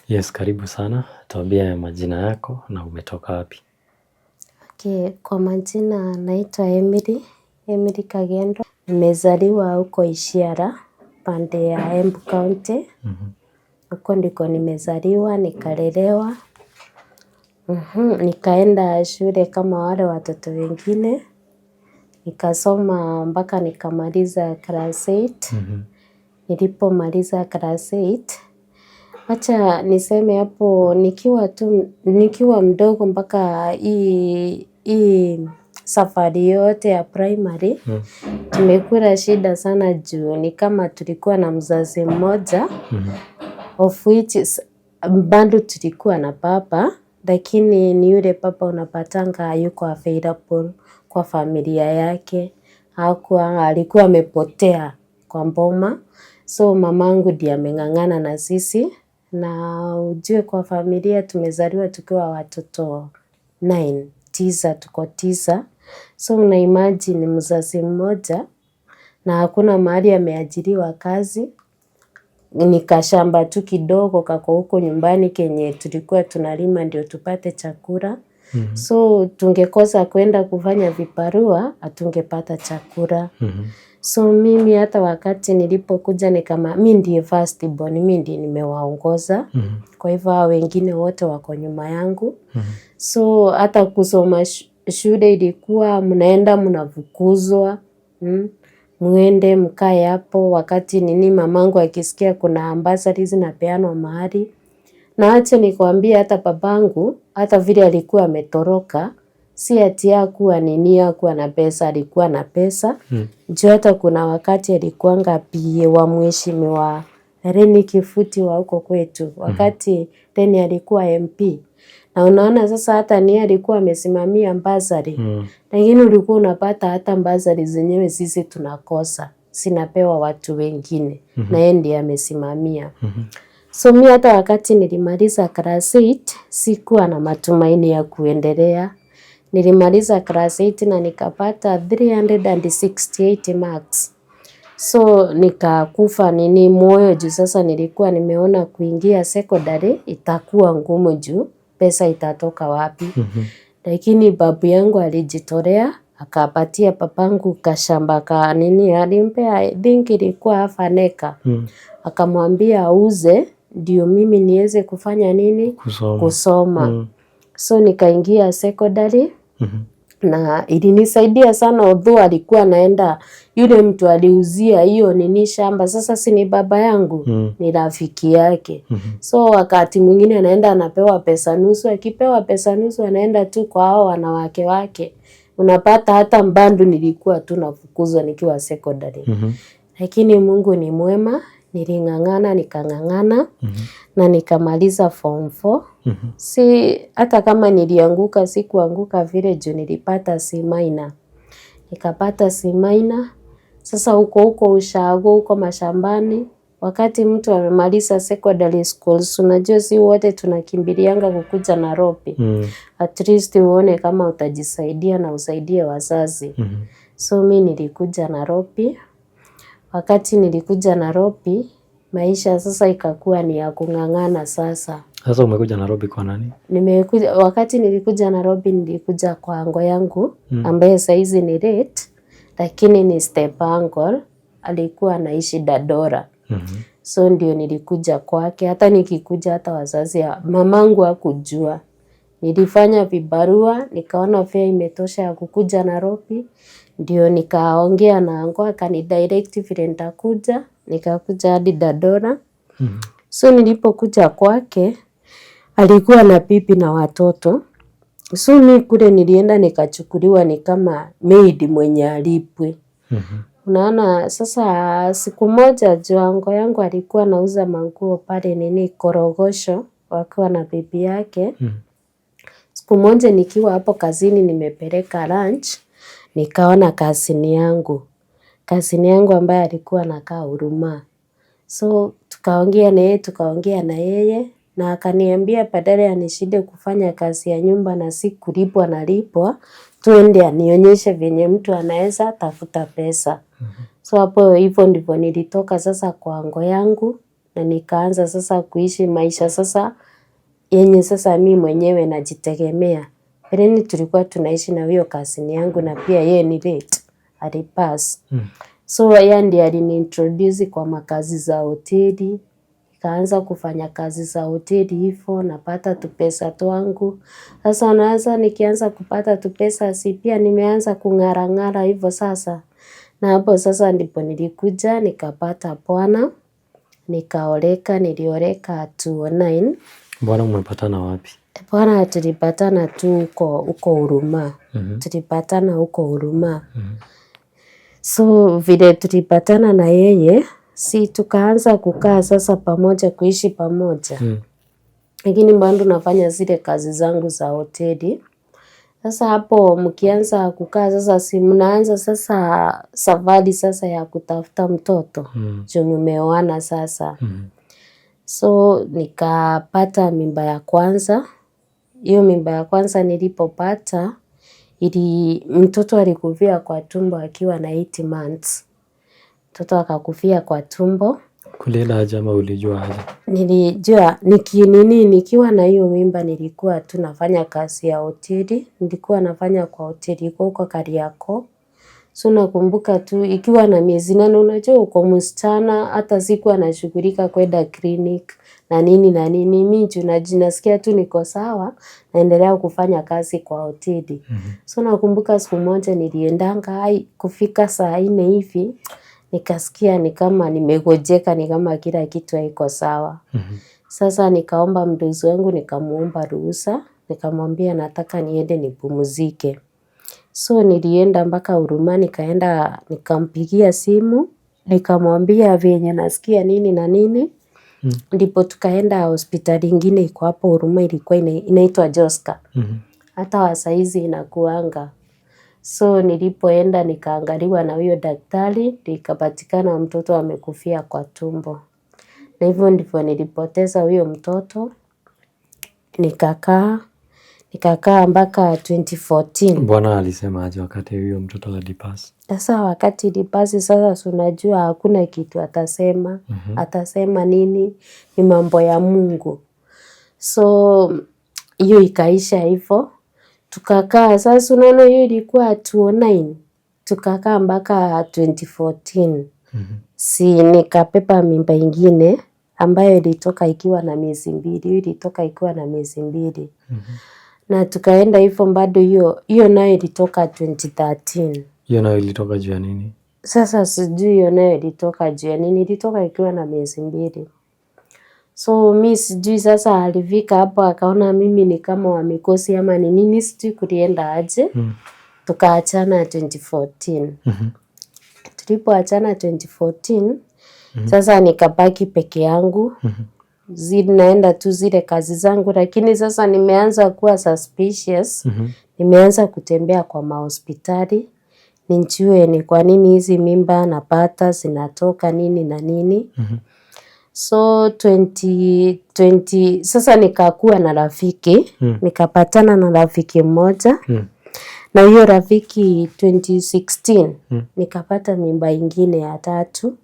Yes, karibu sana. Tuambie majina yako na umetoka wapi? Okay, kwa majina naitwa Emily, Emily Kagendo. Nimezaliwa huko Ishiara, pande ya Embu County. Huko ndiko nimezaliwa, nikalelewa. Nikaenda shule kama wale watoto wengine. Nikasoma mpaka nikamaliza class 8. Nilipomaliza class 8, wacha niseme hapo nikiwa tu nikiwa mdogo mpaka hii safari yote ya primary, tumekula shida sana juu ni kama tulikuwa na mzazi mmoja, of which bado tulikuwa na baba, lakini ni yule baba unapatanga hayuko available kwa familia yake. Hakuwa, alikuwa amepotea kwa boma, so mamangu ndiye ameng'ang'ana na sisi. Na ujue kwa familia tumezaliwa tukiwa watoto 9, tisa, tuko tisa. So una imagine mzazi mmoja na hakuna mahali ameajiriwa kazi, ni kashamba tu kidogo kako huko nyumbani kenye tulikuwa tunalima ndio tupate chakula. So tungekosa kwenda kufanya vibarua, hatungepata chakula. So mimi hata wakati nilipokuja ni kama mi ndiye first born, mi ndiye nimewaongoza. Kwa hivyo hao wengine wote wako nyuma yangu. So hata kusoma shule ilikuwa mnaenda mnafukuzwa, Muende mkae hapo wakati nini mamangu akisikia kuna bursary zinapeanwa mahali. Na acha nikwambie hata babangu, hata vile alikuwa ametoroka, si ati hakuwa nini, hakuwa na pesa, alikuwa na pesa. Juu hata kuna wakati alikuwanga PA wa mheshimiwa Lenny Kivuti wa huko kwetu, wakati Lenny alikuwa MP. Na unaona sasa hata ni alikuwa amesimamia bursary. Lakini ulikuwa unapata hata bursary zenyewe sisi tunakosa, zinapewa watu wengine na yeye ndiye amesimamia. So mi hata wakati nilimaliza class 8 sikuwa na matumaini ya kuendelea. Nilimaliza class 8 na nikapata 368 marks. So nikakufa nini moyo juu sasa nilikuwa nimeona kuingia secondary itakuwa ngumu juu pesa itatoka wapi. Lakini babu yangu alijitolea akapatia papangu kashamba ka nini, alimpea, I think ilikuwa half an acre. Akamwambia auze ndio mimi niweze kufanya nini? Kusoma. Kusoma. So nikaingia secondary na ilinisaidia sana, although alikuwa anaenda, yule mtu aliuzia hiyo nini shamba, sasa si ni baba yangu, ni rafiki yake. So wakati mwingine anaenda anapewa pesa nusu, akipewa pesa nusu anaenda tu kwa hao wanawake wake. Unapata hata bado nilikuwa tu nafukuzwa nikiwa secondary. Lakini Mungu ni mwema, niling'ang'ana nikang'ang'ana na nikamaliza form 4. Si hata kama nilianguka, sikuanguka vile juu nilipata C minor. Nikapata C minor. Sasa huko huko ushago huko mashambani, wakati mtu amemaliza secondary schools, unajua si wote tunakimbilianga kukuja Nairobi. At least uone kama utajisaidia na usaidie wazazi. So mi nilikuja Nairobi. Wakati nilikuja Nairobi, maisha sasa ikakuwa ni ya kung'ang'ana sasa. Sasa umekuja Nairobi kwa nani? Nimekuja, wakati nilikuja Nairobi nilikuja kwa anko yangu ambaye saizi ni late, lakini ni step uncle, alikuwa anaishi Dandora. So ndio nilikuja kwake. Hata nikikuja hata wazazi mamangu hakujua. Nilifanya vibarua, nikaona fare imetosha ya kukuja Nairobi, ndio nikaongea na anko akanidirect vile nitakuja, nikakuja hadi Dandora. So nilipokuja kwake, alikuwa na bibi na watoto. So mi kule nilienda nikachukuliwa ni kama maid mwenye halipwi. Unaona sasa siku moja juu anko yangu alikuwa anauza manguo pale nini Korogocho wakiwa na bibi yake. Siku moja nikiwa hapo kazini nimepeleka lunch, nikaona cousin yangu. Cousin yangu ambaye alikuwa anakaa Huruma. So tukaongea na yeye, tukaongea na yeye na akaniambia badala ya nishinde kufanya kazi ya nyumba na si kulipwa nalipwa, tuende anionyeshe venye mtu anaweza tafuta pesa. So hapo hivyo ndivyo nilitoka sasa kwa anko yangu na Na nikaanza sasa kuishi maisha sasa yenye sasa mi mwenyewe najitegemea. Mbeleni tulikuwa tunaishi na huyo cousin yangu na pia yeye ni late alipass. So yeye ndiye aliniintroduce kwa makazi za hoteli. Nikaanza kufanya kazi za hoteli hivo, napata tupesa twangu. Sasa naanza nikianza kupata tupesa si pia nimeanza kung'ara ng'ara hivo sasa. Na hapo sasa ndipo nilikuja, nikapata bwana, nikaoleka, nilioleka 2009. Bwana mmepatana wapi? Bwana tulipatana tu huko huko Huruma. Tulipatana huko Huruma. So vile tulipatana na yeye, si tukaanza kukaa sasa pamoja, kuishi pamoja. Lakini bado nafanya zile kazi zangu za hoteli. Sasa hapo mkianza kukaa sasa, si mnaanza sasa safari sasa ya kutafuta mtoto juu mmeoana sasa. So nikapata mimba ya kwanza. Hiyo mimba ya kwanza nilipopata, ili mtoto alikufia kwa tumbo akiwa na 8 months. Mtoto akakufia kwa tumbo. Kulienda aje ama ulijua aje? Nilijua niki nini nikiwa na hiyo mimba nilikuwa tu nafanya kazi ya hoteli, nilikuwa nafanya kwa hoteli iko huko Kariakoo. So nakumbuka tu ikiwa na miezi 8, unajua uko msichana, hata sikuwa nashughulika kwenda clinic na nini na nini. Mi juu nasikia tu niko sawa, naendelea kufanya kazi kwa hoteli. So nakumbuka siku moja niliendanga kufika saa 4 hivi, nikasikia ni kama nimegonjeka, ni kama kila kitu haiko sawa. Sasa nikaomba mdosi wangu, nikamuomba ruhusa, nikamwambia nataka niende nipumzike. So nilienda mpaka Huruma, nikaenda nikampigia simu, nikamwambia vyenye nasikia nini na nini. Ndipo tukaenda hospitali ingine iko hapo Huruma, ilikuwa inaitwa Joska. Hata wa saizi inakuanga. So nilipoenda nikaangaliwa na huyo daktari, nikapatikana mtoto amekufia kwa tumbo. Na hivyo ndivyo nilipoteza huyo mtoto. Nikakaa mpaka 2014. Bwana alisema aje wakati huyo mtoto alipass? Sasa wakati ilipass sasa, si unajua hakuna kitu atasema. Atasema nini? Ni mambo ya Mungu. So hiyo ikaisha hivo. Tukakaa, sasa unaona hiyo ilikuwa 2009. Tukakaa mpaka 2014. Si nikabeba mimba ingine ambayo ilitoka ikiwa na miezi 2. Hiyo ilitoka ikiwa na miezi 2. Na tukaenda hivyo bado hiyo hiyo nayo ilitoka 2013. Hiyo nayo ilitoka juu ya nini? Sasa sijui hiyo nayo ilitoka juu ya nini, ilitoka ikiwa na miezi 2. So mi sijui sasa alifika hapo akaona mimi ni kama wa mikosi ama ni nini, sijui kulienda aje. Tukaachana 2014. Tulipoachana 2014, sasa nikabaki peke yangu. Naenda tu zile kazi zangu, lakini sasa nimeanza kuwa suspicious. Nimeanza kutembea kwa mahospitali nijue ni kwa nini hizi mimba napata zinatoka nini na nini. So 2020 sasa nikakuwa na rafiki, nikapatana na rafiki mmoja. Na huyo rafiki 2016 nikapata mimba ingine ya tatu.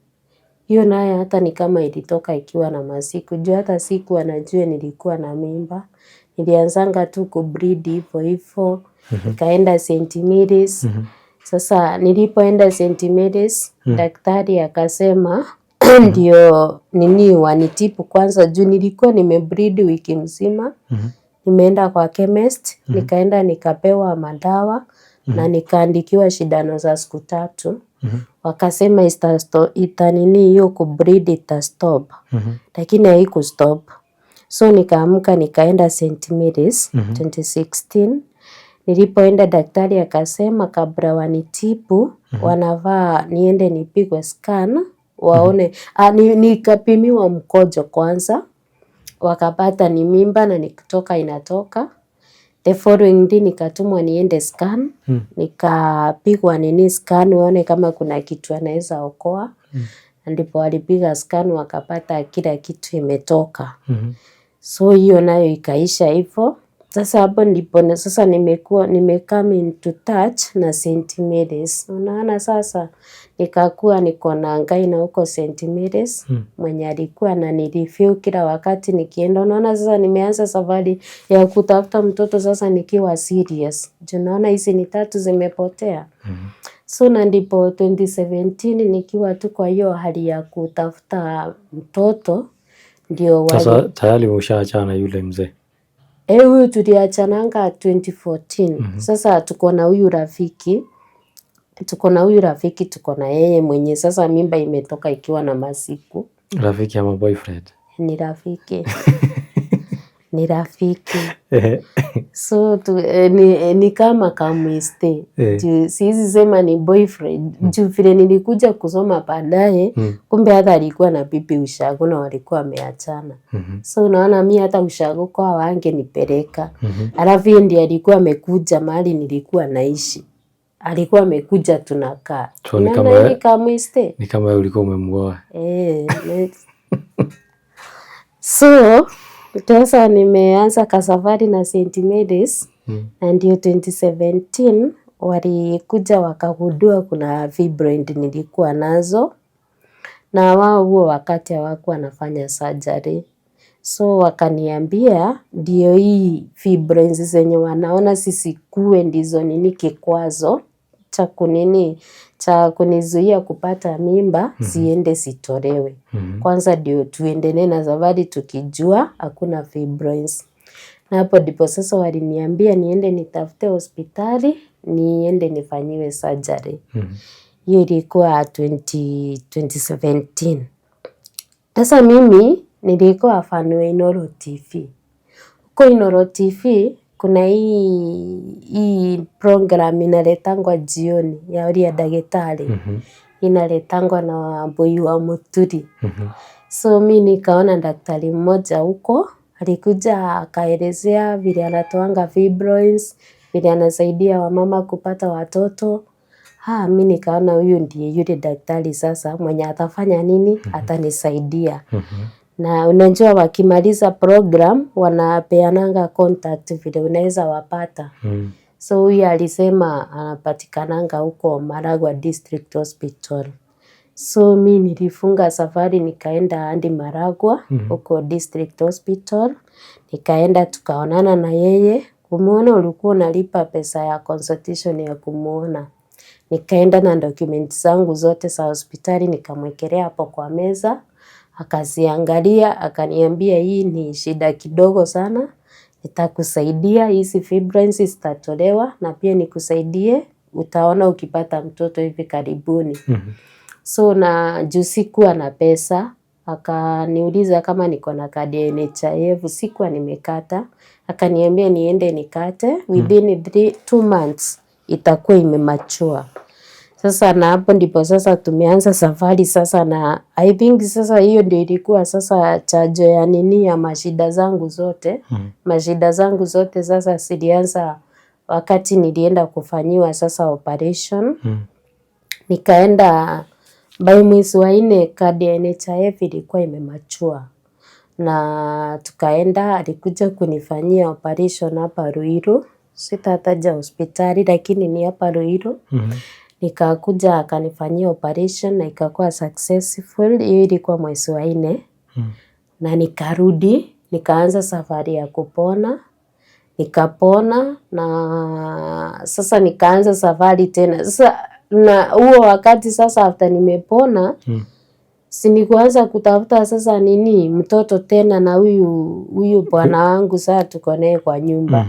Hiyo nayo hata ni kama ilitoka ikiwa na masiku. Juu hata sikuwa najua nilikuwa na mimba. Nilianzanga tu kubleed hivo hivo. Nikaenda St. Mary's. Sasa nilipoenda St. Mary's, daktari akasema ndio nini wanitibu kwanza juu nilikuwa nimebleed wiki mzima. Nimeenda kwa chemist, nikaenda nikapewa madawa na nikaandikiwa sindano za siku 3. Wakasema ita nini hiyo kubleed itastop. Lakini haikustop. So nikaamka nikaenda St. Mary's 2016. Nilipoenda daktari akasema kabla wanitibu, wanafaa niende nipigwe scan waone. Nikapimiwa mkojo kwanza, wakapata ni mimba na nikitoka inatoka. The following day nikatumwa niende scan, nikapigwa nini scan waone kama kuna kitu anaweza okoa. Ndipo walipiga scan wakapata kila kitu imetoka. So hiyo nayo ikaisha hivo. Sasa hapo ndipo sasa nimekuwa nimecome into touch na St. Mary's. Unaona sasa nikakuwa niko na gynae huko St. Mary's mwenye alikuwa ananireview kila wakati nikienda. Unaona sasa nimeanza safari ya kutafuta mtoto sasa nikiwa serious. Juu naona hizi ni tatu zimepotea. So na ndipo 2017 nikiwa tu kwa hiyo hali ya kutafuta mtoto ndio wali Sasa tayari ushaachana na yule mzee. Eh, huyu tuliachananga 2014. Sasa tuko na huyu rafiki, tuko na huyu rafiki, tuko na yeye mwenye sasa mimba imetoka ikiwa na masiku. Rafiki ama boyfriend? Ni rafiki. Ni rafiki. So ni kama kamwiste. Juu siwezi sema ni boyfriend. Juu vile nilikuja kusoma baadaye, kumbe hata alikuwa na bibi ushago na walikuwa wameachana. So unaona mi hata ushago kwa wangenipeleka. Alafu yeye ndiye alikuwa amekuja mahali nilikuwa naishi. Alikuwa amekuja tunakaa. So ni Unaona kama hii kamwiste? ni kama ulikuwa umemuoa. Eh, so sasa nimeanza kasafari na St. Mary's na ndio 2017 walikuja wakagundua kuna fibroid nilikuwa nazo, na wao huo wakati hawakuwa wanafanya surgery, so wakaniambia ndio hii fibroids zenye wanaona sisikue ndizo nini kikwazo cha kunini cha kunizuia kupata mimba ziende zitolewe kwanza, ndio tuendelee na safari tukijua hakuna fibroids. Na hapo ndipo sasa waliniambia niende nitafute hospitali niende nifanyiwe surgery. Hiyo ilikuwa 2017. Sasa mimi nilikuwa fan wa Inooro TV. Huko Inooro TV kuna hii program inaletangwa jioni ya Uria Ndagĩtarĩ. Inaletangwa na Wambui wa Muturi. So mi nikaona daktari mmoja huko alikuja akaelezea vile anatoanga fibroids, vile anasaidia wamama kupata watoto. Ha, mi nikaona huyu ndiye yule daktari sasa mwenye atafanya nini, atanisaidia. Na unajua wakimaliza program wanapeananga contact vile unaweza wapata. So huyu alisema anapatikananga huko Maragua District Hospital. So mi nilifunga safari nikaenda hadi Maragua huko District Hospital. Nikaenda tukaonana na yeye. Kumuona ulikuwa unalipa pesa ya consultation ya kumuona. Nikaenda na documents zangu zote za hospitali nikamwekelea hapo kwa meza. Akaziangalia, akaniambia hii ni shida kidogo sana. Nitakusaidia, hizi fibroids zitatolewa na pia nikusaidie, utaona ukipata mtoto hivi karibuni. So na juu sikuwa na pesa, akaniuliza kama niko na kadi ya NHIF, sikuwa nimekata. Akaniambia niende nikate, within 2 months itakuwa imemature. Sasa na hapo ndipo sasa tumeanza safari sasa, na I think sasa hiyo ndio ilikuwa sasa chanzo ya nini ya mashida zangu zote. Mashida zangu zote sasa zilianza wakati nilienda kufanyiwa sasa operation. Nikaenda by mwezi wa nne kadi ya NHIF ilikuwa imemature, na tukaenda, alikuja kunifanyia operation hapa Ruiru, sitataja hospitali lakini ni hapa Ruiru. Nikakuja akanifanyia operation na ikakuwa successful. Hiyo ilikuwa mwezi wa nne na nikarudi nikaanza safari ya kupona, nikapona na sasa nikaanza safari tena. Sasa na huo wakati sasa after nimepona si ni kuanza kutafuta sasa nini mtoto tena na huyu bwana wangu sasa tuko naye kwa nyumba.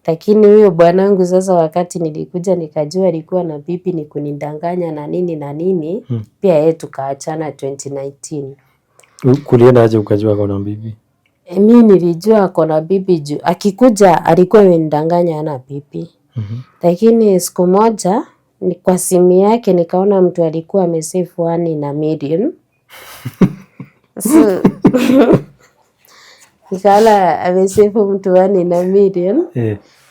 Lakini huyo bwanangu sasa wakati nilikuja nikajua alikuwa na bibi ni kunidanganya na nini na nini, pia yeye tukaachana 2019. Kulienda aje ukajua ako na bibi? E, mi nilijua ako na bibi juu akikuja alikuwa amenidanganya hana bibi. Lakini siku moja ni kwa simu yake nikaona mtu alikuwa amesave one in a million. So nikaona amesave mtu one in a million.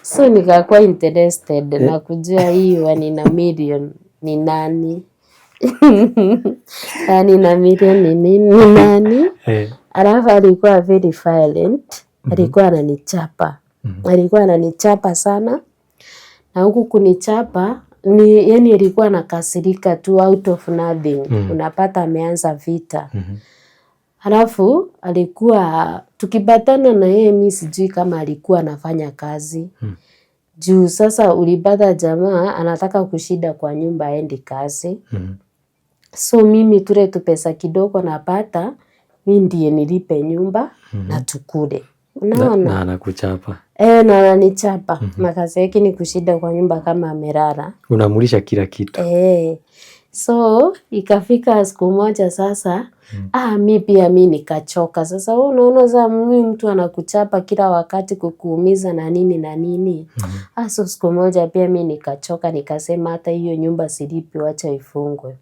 So nikakuwa interested na kujua hii one in a million ni nani. One in a million ni nini, ni nani? Alafu alikuwa very violent, alikuwa ananichapa. Alikuwa ananichapa sana, na huku kunichapa ni yani alikuwa anakasirika tu out of nothing. Unapata ameanza vita. Halafu alikuwa tukipatana na yeye, mi sijui kama alikuwa anafanya kazi juu sasa ulipata jamaa anataka kushida kwa nyumba aendi kazi. So mimi tule tupesa kidogo napata, mi ndiye nilipe nyumba na tukule. Unaona? Na anakuchapa. E, na ananichapa. Na kazi yake ni kushida kwa nyumba kama amelala. Unamulisha kila kitu. E, so ikafika siku moja sasa, mi pia mi nikachoka. Sasa wewe unaona sasa mimi mtu anakuchapa kila wakati kukuumiza na nini na nini. So siku moja pia mi nikachoka, nikasema hata hiyo nyumba silipi, wacha ifungwe.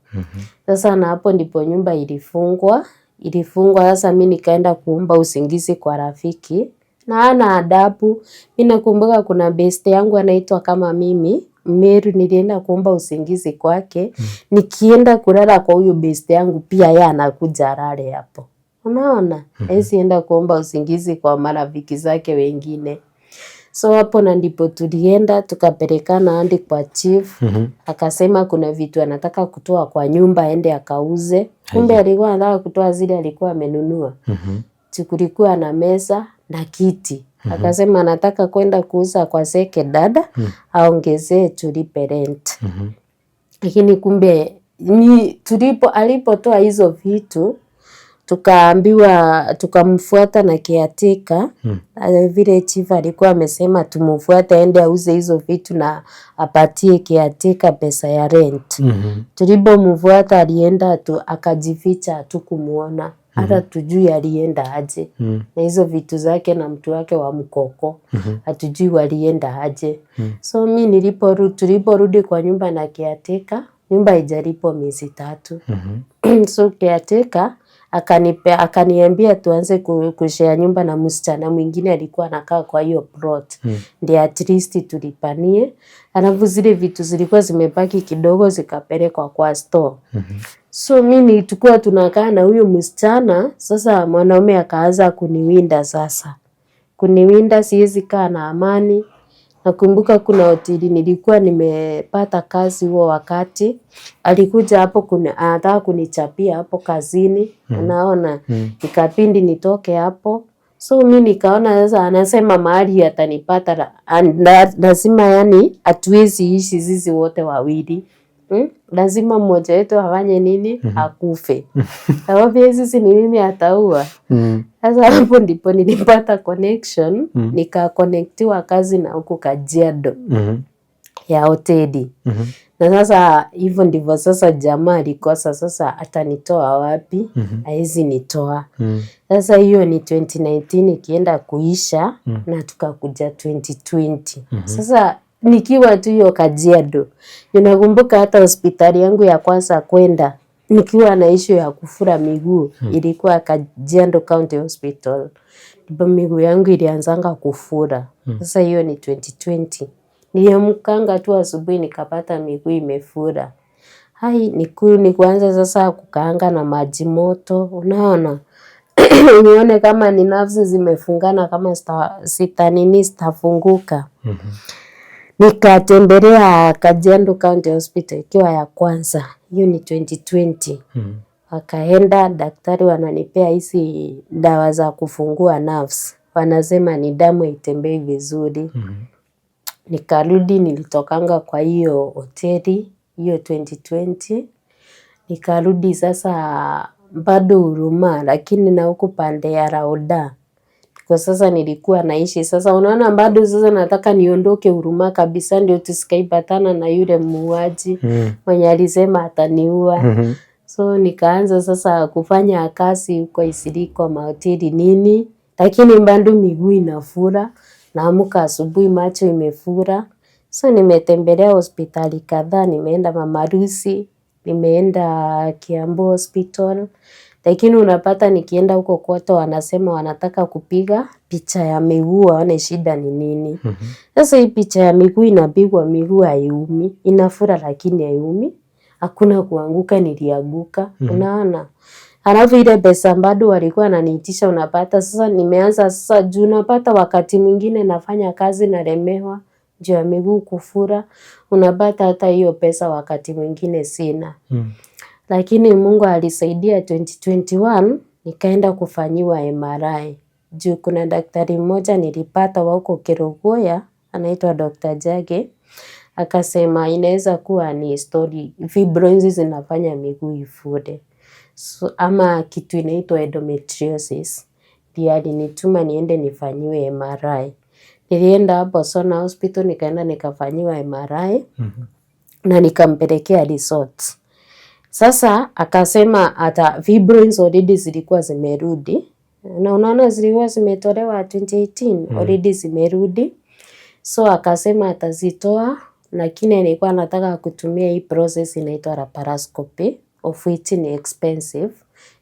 Sasa na hapo ndipo nyumba ilifungwa. Ilifungwa. Sasa mi nikaenda kuomba usingizi kwa rafiki na hana adabu. Mi nakumbuka kuna beste yangu anaitwa kama mimi Meru, nilienda kuomba usingizi kwake. Nikienda kulala kwa huyu beste yangu pia yeye anakuja alale hapo. Unaona? Hawezi enda kuomba usingizi kwa marafiki zake wengine. So hapo na ndipo tulienda tukapelekana hadi kwa chief. Akasema kuna vitu anataka kutoa kwa nyumba aende akauze. Kumbe alikuwa anataka kutoa zile alikuwa amenunua. Kulikuwa na meza na kiti. Akasema anataka kwenda kuuza kwa seke dada aongezee tulipe rent. Lakini kumbe ni tulipo alipotoa hizo vitu tukaambiwa, tukamfuata na caretaker vile chief alikuwa amesema tumfuate aende auze hizo vitu na apatie caretaker pesa ya rent. Tulipomfuata alienda tu akajificha, hatukumuona hata tujui alienda aje na hizo vitu zake na mtu wake wa mkoko hatujui walienda aje. So mi tuliporudi kwa nyumba na caretaker, nyumba haijalipwa miezi 3. So caretaker akaniambia tuanze kushare nyumba na msichana mwingine alikuwa anakaa kwa hiyo plot. Ndio at least tulipanie. Alafu zile vitu zilikuwa zimebaki kidogo zikapelekwa kwa store. So mi tulikuwa tunakaa na huyu msichana, sasa mwanaume akaanza kuniwinda sasa. Kuniwinda, siwezi kaa na amani. Nakumbuka kuna hoteli nilikuwa nimepata kazi huo wakati. Alikuja hapo anataka kunichapia hapo kazini. Unaona, ikabidi nitoke hapo. So mi nikaona sasa anasema mahali atanipata lazima, yani hatuwezi ishi sisi wote wawili. Lazima mmoja wetu afanye nini? Akufe. Sababu sisi ni mimi ataua. Sasa hapo ndipo nilipata connection, nikaconnectiwa kazi na huku Kajiado ya hoteli. Na sasa hivyo ndivyo sasa jamaa alikosa sasa atanitoa wapi? Haezi nitoa. Sasa hiyo ni 2019 ikienda kuisha na tukakuja 2020. Sasa nikiwa tu hiyo Kajiado, ninakumbuka hata hospitali yangu ya kwanza kwenda nikiwa na issue ya kufura miguu ilikuwa Kajiado County Hospital. Ndipo miguu yangu ilianzanga kufura. Sasa hiyo ni 2020. Niliamkanga tu asubuhi nikapata miguu imefura. Hai, ni kuanza sasa kukaanga na maji moto, unaona? Nione kama ni nerves zimefungana kama sita nini sitafunguka. Nikatembelea Kajiado County Hospital ikiwa ya kwanza. Hiyo ni 2020. Wakaenda daktari wananipea hizi dawa za kufungua nerves. Wanasema ni damu haitembei vizuri. Nikarudi, nilitokanga kwa hiyo hoteli hiyo 2020. Nikarudi sasa bado Huruma, lakini na huku pande ya Rauda. Kwa sasa nilikuwa naishi. Sasa unaona bado sasa nataka niondoke Huruma kabisa ndio tusikaipatana na yule muuaji mwenye alisema ataniua. So nikaanza sasa kufanya kazi huko Eastleigh kwa mahoteli nini, lakini bado miguu inafura, naamka asubuhi macho imefura. So nimetembelea hospitali kadhaa, nimeenda Mama Lucy, nimeenda Kiambu Hospital, lakini unapata nikienda huko kwote wanasema wanataka kupiga picha ya miguu waone shida ni nini. Sasa hii picha ya miguu inapigwa, miguu haiumi, inafura lakini haiumi. Hakuna kuanguka, nilianguka, unaona. Halafu ile pesa bado walikuwa wananiitisha, unapata sasa nimeanza sasa juu unapata wakati mwingine nafanya kazi nalemewa juu ya miguu kufura, unapata hata hiyo pesa wakati mwingine sina. Lakini Mungu alisaidia 2021 nikaenda kufanyiwa MRI. Juu kuna daktari mmoja nilipata wa huko Kerugoya anaitwa Dr. Jage, akasema inaweza kuwa ni story fibroids zinafanya miguu ifure. So, ama kitu inaitwa endometriosis. Ndiye alinituma niende nifanyiwe MRI. Nilienda hapo Sona Hospital nikaenda nikafanyiwa MRI na nikampelekea results. Sasa akasema hata fibroids already zilikuwa zimerudi, na unaona zilikuwa zimetolewa 2018 already zimerudi, so akasema atazitoa, lakini alikuwa anataka kutumia hii process inaitwa laparoscopy of which ni expensive.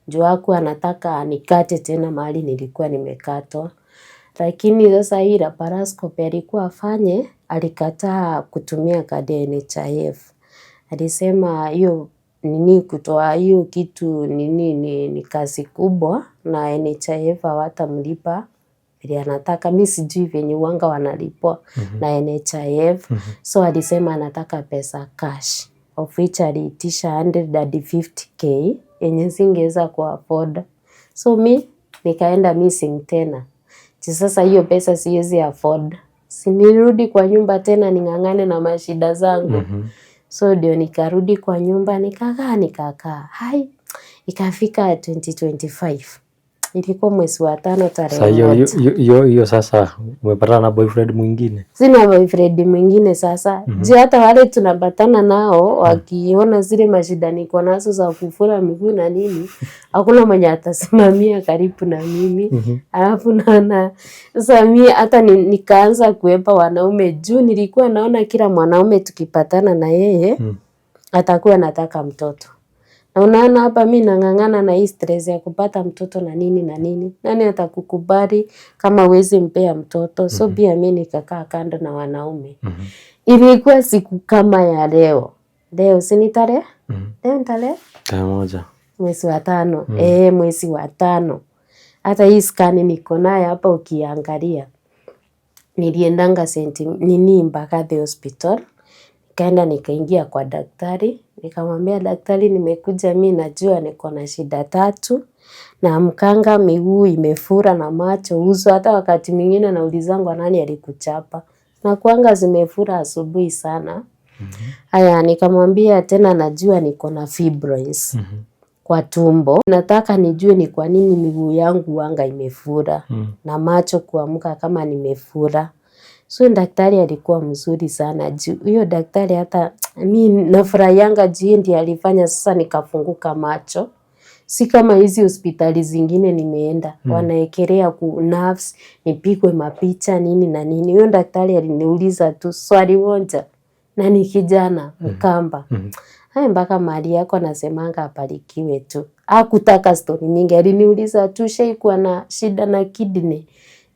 Juu hakuwa anataka nikate tena mahali nilikuwa nimekatwa, lakini sasa hii laparoscopy alikuwa afanye, alikataa kutumia kadi ya NHIF. Alisema hiyo nini kutoa hiyo kitu nini ni kazi kubwa na NHIF hawatamlipa vile anataka. Mi sijui venye uwanga wanalipwa na NHIF. So alisema anataka pesa cash, of which aliitisha 150K yenye singeweza ku afford. So mi nikaenda missing tena. Juu sasa hiyo pesa siwezi afford. Si nirudi kwa nyumba tena ning'ang'ane na mashida zangu. So ndio nikarudi kwa nyumba nikakaa nikakaa. Hai, ikafika 2025. Ilikuwa mwezi wa tano Sasa tarehe hiyo 1. hiyo sasa umepatana na boyfriend mwingine? Sina boyfriend mwingine sasa. Juu hata wale tunapatana nao wakiona zile mashida niko nazo za kufura miguu na nini, hakuna mwenye atasimamia karibu na mimi. Alafu naona sasa mi hata nikaanza kuepa wanaume juu nilikuwa naona kila mwanaume tukipatana na yeye atakuwa anataka mtoto. Na unaona hapa mi nang'ang'ana na hii stress ya kupata mtoto na nini na nini. Nani atakukubali kama huwezi mpea mtoto? So pia mi nikakaa kando na wanaume. Ilikuwa siku kama ya leo. Leo si ni tarehe? Leo ni tarehe? Tarehe 1. Mwezi wa 5. Mwezi wa 5. Hata hii scan niko nayo hapa ukiangalia. Niliendanga nini Mbagathi Hospital. Nikaenda nikaingia kwa daktari. Nikamwambia daktari, nimekuja mi najua niko na shida tatu. Naamkanga miguu imefura na macho, uso, hata wakati mwingine naulizangwa nani alikuchapa. Nakuanga zimefura asubuhi sana. Haya, nikamwambia tena najua niko na fibroids kwa tumbo. Nataka nijue ni kwa nini miguu yangu wanga imefura na macho kuamka kama nimefura. So daktari alikuwa mzuri sana. Juu huyo daktari hata mi nafurahianga juu ndiye alifanya sasa nikafunguka macho. Si kama hizi hospitali zingine nimeenda. Wanaekelea ku nerves, nipigwe mapicha nini na nini. Huyo daktari aliniuliza tu swali moja na ni kijana Mkamba. Haya mpaka mahali yako nasemanga abarikiwe tu. Hakutaka story mingi, aliniuliza tu ushaikuwa na shida na kidney.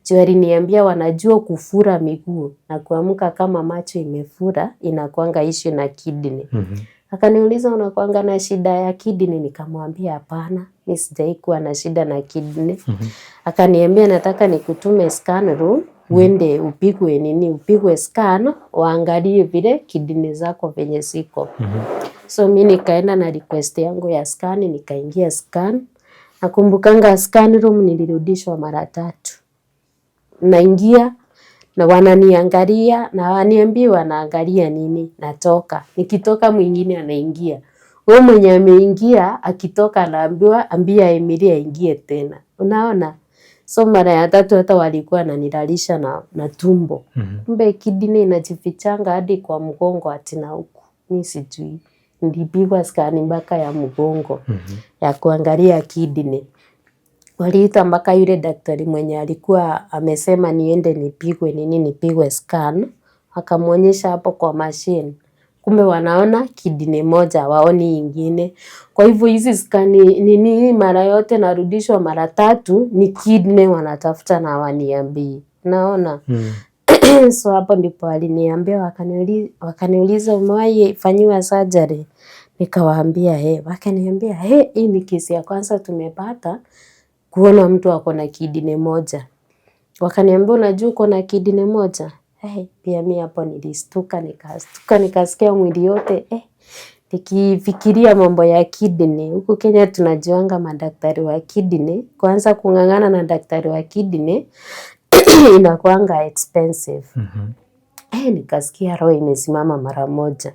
Juu aliniambia wanajua kufura miguu na kuamka kama macho imefura inakuanga issue na kidney. Akaniuliza unakuanga na shida ya kidney? Nikamwambia hapana, mi sijai kuwa na shida na kidney. Akaniambia nataka nikutume scan room uende upigwe nini, upigwe scan waangalie vile kidney zako venye ziko. So mi nikaenda na request yangu ya scan, nikaingia scan. Nakumbukanga scan room nilirudishwa mara 3. Naingia na wananiangalia na waniambii wanaangalia nini, natoka. Nikitoka mwingine anaingia. Huyo mwenye ameingia akitoka anaambiwa ambia Emily aingie tena. Unaona? So mara ya 3 hata walikuwa wananilalisha na tumbo. Kumbe kidney inajifichanga hadi kwa mgongo ati na huku. Mi sijui. Nilipigwa scan mpaka ya mgongo ya kuangalia kidney. Waliita mpaka yule daktari mwenye alikuwa amesema niende nipigwe nini, nipigwe scan. Akamuonyesha hapo kwa machine. Kumbe wanaona kidney moja hawaoni ingine. Kwa hivyo hizi scan nini mara yote narudishwa mara 3 ni kidney wanatafuta na hawaniambii. Naona? So hapo ndipo waliniambia, wakaniuliza umewahi fanyiwa surgery? Nikawaambia he, wakaniambia he, hii ni kesi ya kwanza tumepata kuona mtu ako na kidney moja. Wakaniambia unajua uko na kidney moja? Hey, pia mi hapo nilistuka, nikastuka, nikasikia mwili yote nikifikiria mambo ya kidney. Huku Kenya tunajuanga madaktari wa kidney, kwanza kung'ang'ana na daktari wa kidney inakuanga expensive. Nikasikia roho imesimama mara moja.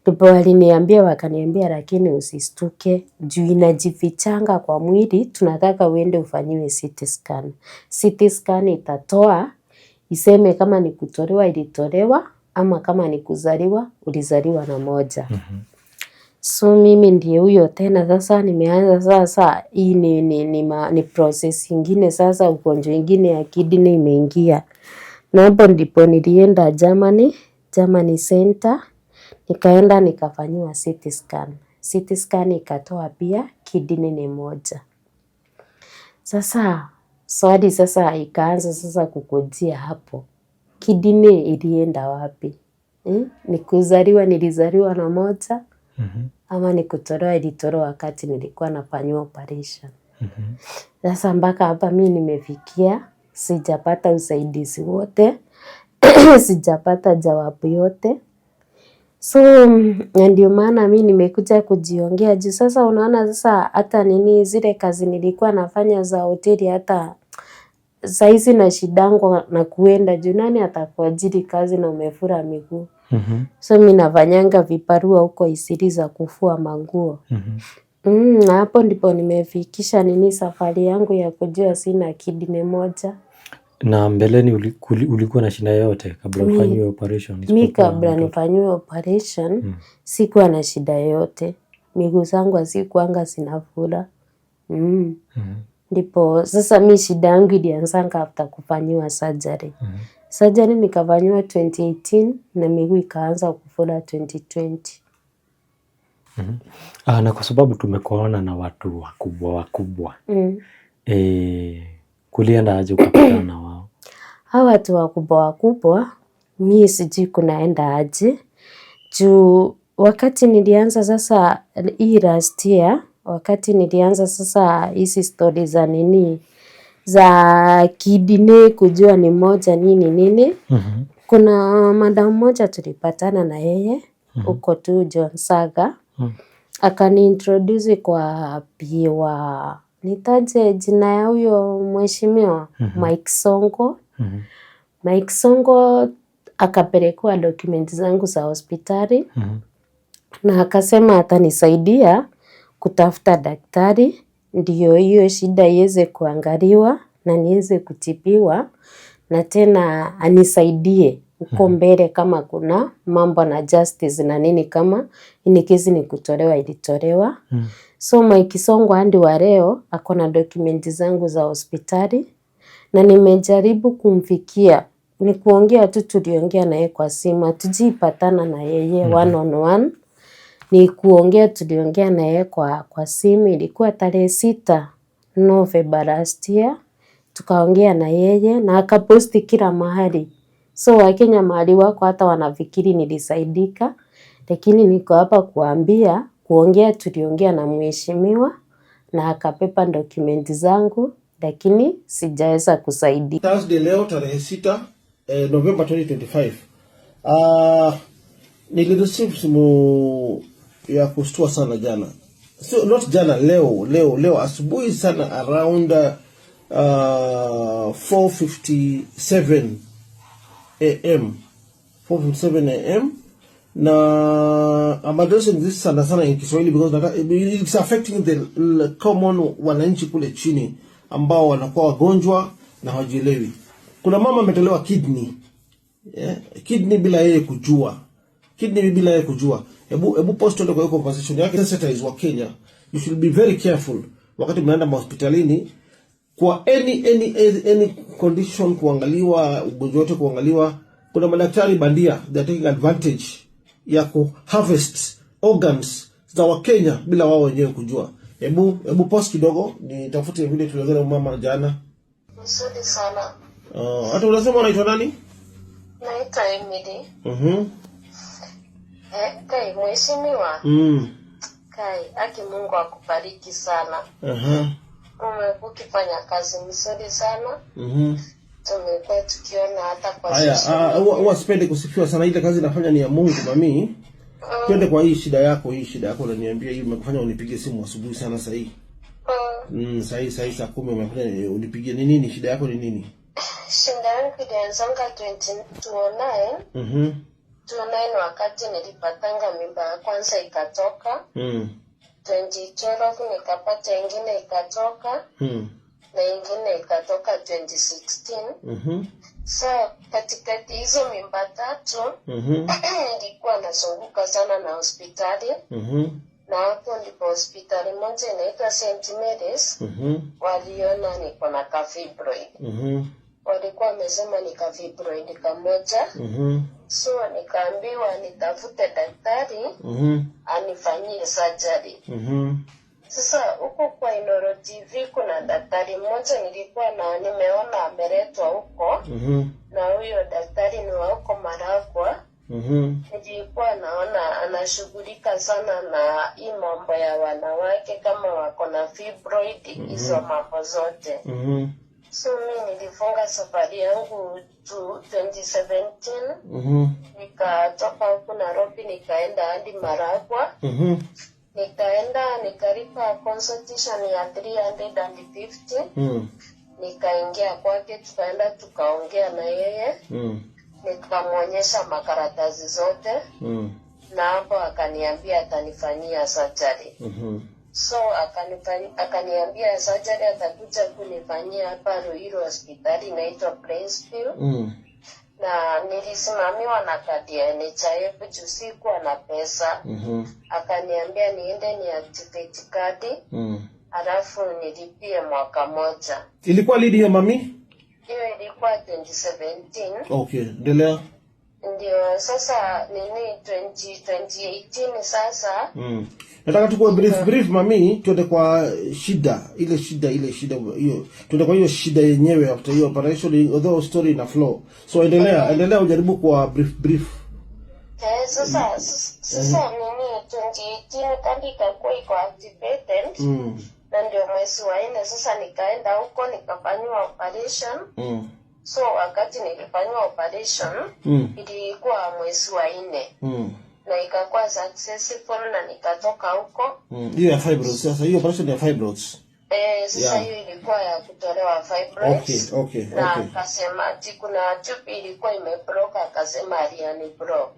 Ndipo waliniambia wakaniambia, lakini usistuke juu inajifichanga kwa mwili, tunataka uende ufanyiwe CT scan. CT scan itatoa iseme kama ni kutolewa ilitolewa, ama kama ni kuzaliwa ulizaliwa na moja. So mimi ndiye huyo tena sasa nimeanza sasa, hii ni process ingine sasa, ugonjwa ingine ya kidney imeingia. Na hapo ndipo nilienda Germany, Germany Center, nikaenda nikafanyiwa CT scan. CT scan ikatoa pia kidney ni moja. Sasa swali sasa ikaanza sasa kukujia hapo, kidney ilienda wapi? Ni kuzaliwa nilizaliwa na moja ama ni kutolewa ilitolewa wakati nilikuwa nafanyiwa operation. Sasa mpaka hapa mi nimefikia, sijapata usaidizi wote, sijapata jawabu yote. So na ndio maana mi nimekuja kujiongea juu sasa unaona sasa hata nini zile kazi nilikuwa nafanya za hoteli hata saizi na shidango na kuenda juu nani atakuajiri kazi na umefura miguu. So mi nafanyanga vibarua huko Isili za kufua manguo. Na hapo ndipo nimefikisha nini safari yangu ya kujua sina kidney moja. Na mbeleni ulikuwa na shida yoyote kabla ufanyiwe operation? Mi isipokuwa kabla mtoto? nifanyiwe operation sikuwa na shida yoyote. Miguu zangu hazikuanga zinafura. Ndipo sasa mi shida yangu ilianzanga after kufanyiwa surgery. Surgery nikafanyiwa 2018 na miguu ikaanza kufura 2020. Ah, na kwa sababu tumekuona na watu wakubwa wakubwa, kulienda aje ukapatana na wao? Hawa watu wakubwa wakubwa mi sijui kunaenda aje juu wakati nilianza sasa hii last year, wakati nilianza sasa hizi stori za nini za kidney kujua ni moja nini nini, kuna madam mmoja tulipatana na yeye huko tu John Saga, akaniintroduce kwa PA wa, nitaje jina ya huyo mheshimiwa, Mike Sonko. Mike Sonko akapelekewa document zangu za hospitali na akasema atanisaidia kutafuta daktari ndio hiyo shida iweze kuangaliwa na niweze kutibiwa, na tena anisaidie huko mbele kama kuna mambo na justice na nini, kama ni kesi ni kutolewa ilitolewa. So Mike Sonko hadi wa leo ako na document zangu za hospitali na nimejaribu kumfikia, ni kuongea tu, tuliongea na yeye kwa simu, hatujaipatana na yeye one on one. Ni kuongea, tuliongea na yeye kwa simu, ilikuwa tarehe 6 November last year. Tukaongea na yeye na akaposti kila mahali. So Wakenya mahali wako hata wanafikiri nilisaidika, lakini niko hapa kuambia, kuongea tuliongea na mheshimiwa na akapepa document zangu, lakini sijaweza kusaidia. Thursday leo tarehe 6 November 2025. Nilireceive simu ya kushtua sana jana. So, not jana, leo leo leo asubuhi sana around 4:57 am, 4:57 am, na I'm addressing this sana sana in Kiswahili because it's affecting the common wananchi kule chini ambao wanakuwa wagonjwa na hawajielewi. Kuna mama ametolewa kidney, yeah? Kidney bila yeye kujua, kidney bila yeye kujua. Hebu post kwa hiyo conversation yake. Sensitize wa Kenya, you should be very careful wakati mnaenda hospitalini kwa any condition, kuangaliwa ugonjwa wote kuangaliwa. Kuna madaktari bandia, they are taking advantage ya ku harvest organs za Wakenya bila wao wenyewe kujua. Hebu post kidogo nitafute vile tuliongea na mama jana. Mzuri sana. Hata unasema unaitwa nani? Naitwa Emily. Hey, mheshimiwa. Kai, aki Mungu akubariki sana. Aha. Umekuwa ukifanya kazi mzuri sana. Tumekuwa tukiona hata kwa Haya, social huwa media. huwa sipendi kusifiwa sana, ile kazi nafanya ni ya Mungu, mami. Twende kwa hii shida yako, hii shida yako unaniambia hii imekufanya unipigie simu asubuhi sana sasa hii. Saa hii saa 10 umefanya unipigie. Ni nini shida yako, ni nini? Shida yangu ilianzanga 2009. 2009 wakati nilipatanga mimba ya kwanza ikatoka. 2012 nikapata ingine ikatoka na ingine ikatoka 2016. So katikati hizo mimba tatu nilikuwa nazunguka sana na hospitali na hapo ndipo hospitali moja inaitwa St. Mary's waliona niko na kafibroid. Walikuwa wamesema ni kafibroid kamoja, so nikaambiwa nitafute daktari anifanyie surgery. Sasa huko kwa Inoro TV kuna daktari mmoja nilikuwa na nimeona ameletwa huko na huyo daktari ni wa huko Maragwa. Nilikuwa naona anashughulika sana na hii mambo ya wanawake kama wako na fibroid, hizo mambo zote. So mi nilifunga safari yangu to 2017, nikatoka huku Nairobi nikaenda hadi Maragwa. Nikaenda nikalipa consultation ya 350. Nikaingia kwake, tukaenda tukaongea na yeye, nikamwonyesha makaratasi zote na hapo akaniambia atanifanyia surgery. So akaniambia surgery atakuja kunifanyia hapa Ruiru, hospitali inaitwa Plainsview. Na nilisimamiwa na kadi ya NHIF juu sikuwa na pesa. Akaniambia niende ni activate kadi alafu nilipie mwaka moja. Ilikuwa lini hiyo, mami? Hiyo ilikuwa 2017. Okay, endelea. Ndio sasa nini 20, 2018 sasa. Nataka tukuwe brief brief, mami, tuende kwa shida, ile shida, ile shida hiyo. Tuende kwa hiyo shida yenyewe after hiyo operation, although story ina flow. So endelea, endelea ujaribu kwa brief brief. Eh, sasa nini 2018 kadi ikakuwa iko activated na ndio mwezi wa nne sasa nikaenda huko nikafanyiwa operation. So wakati nilifanyiwa operation ilikuwa mwezi wa nne na ikakuwa successful na nikatoka huko. Hiyo ya fibroids sasa, hiyo operation ya fibroids. Eh, sasa hiyo ilikuwa ya kutolewa fibroids. Na akasema ati kuna tube ilikuwa imeblock, akasema aliunblock.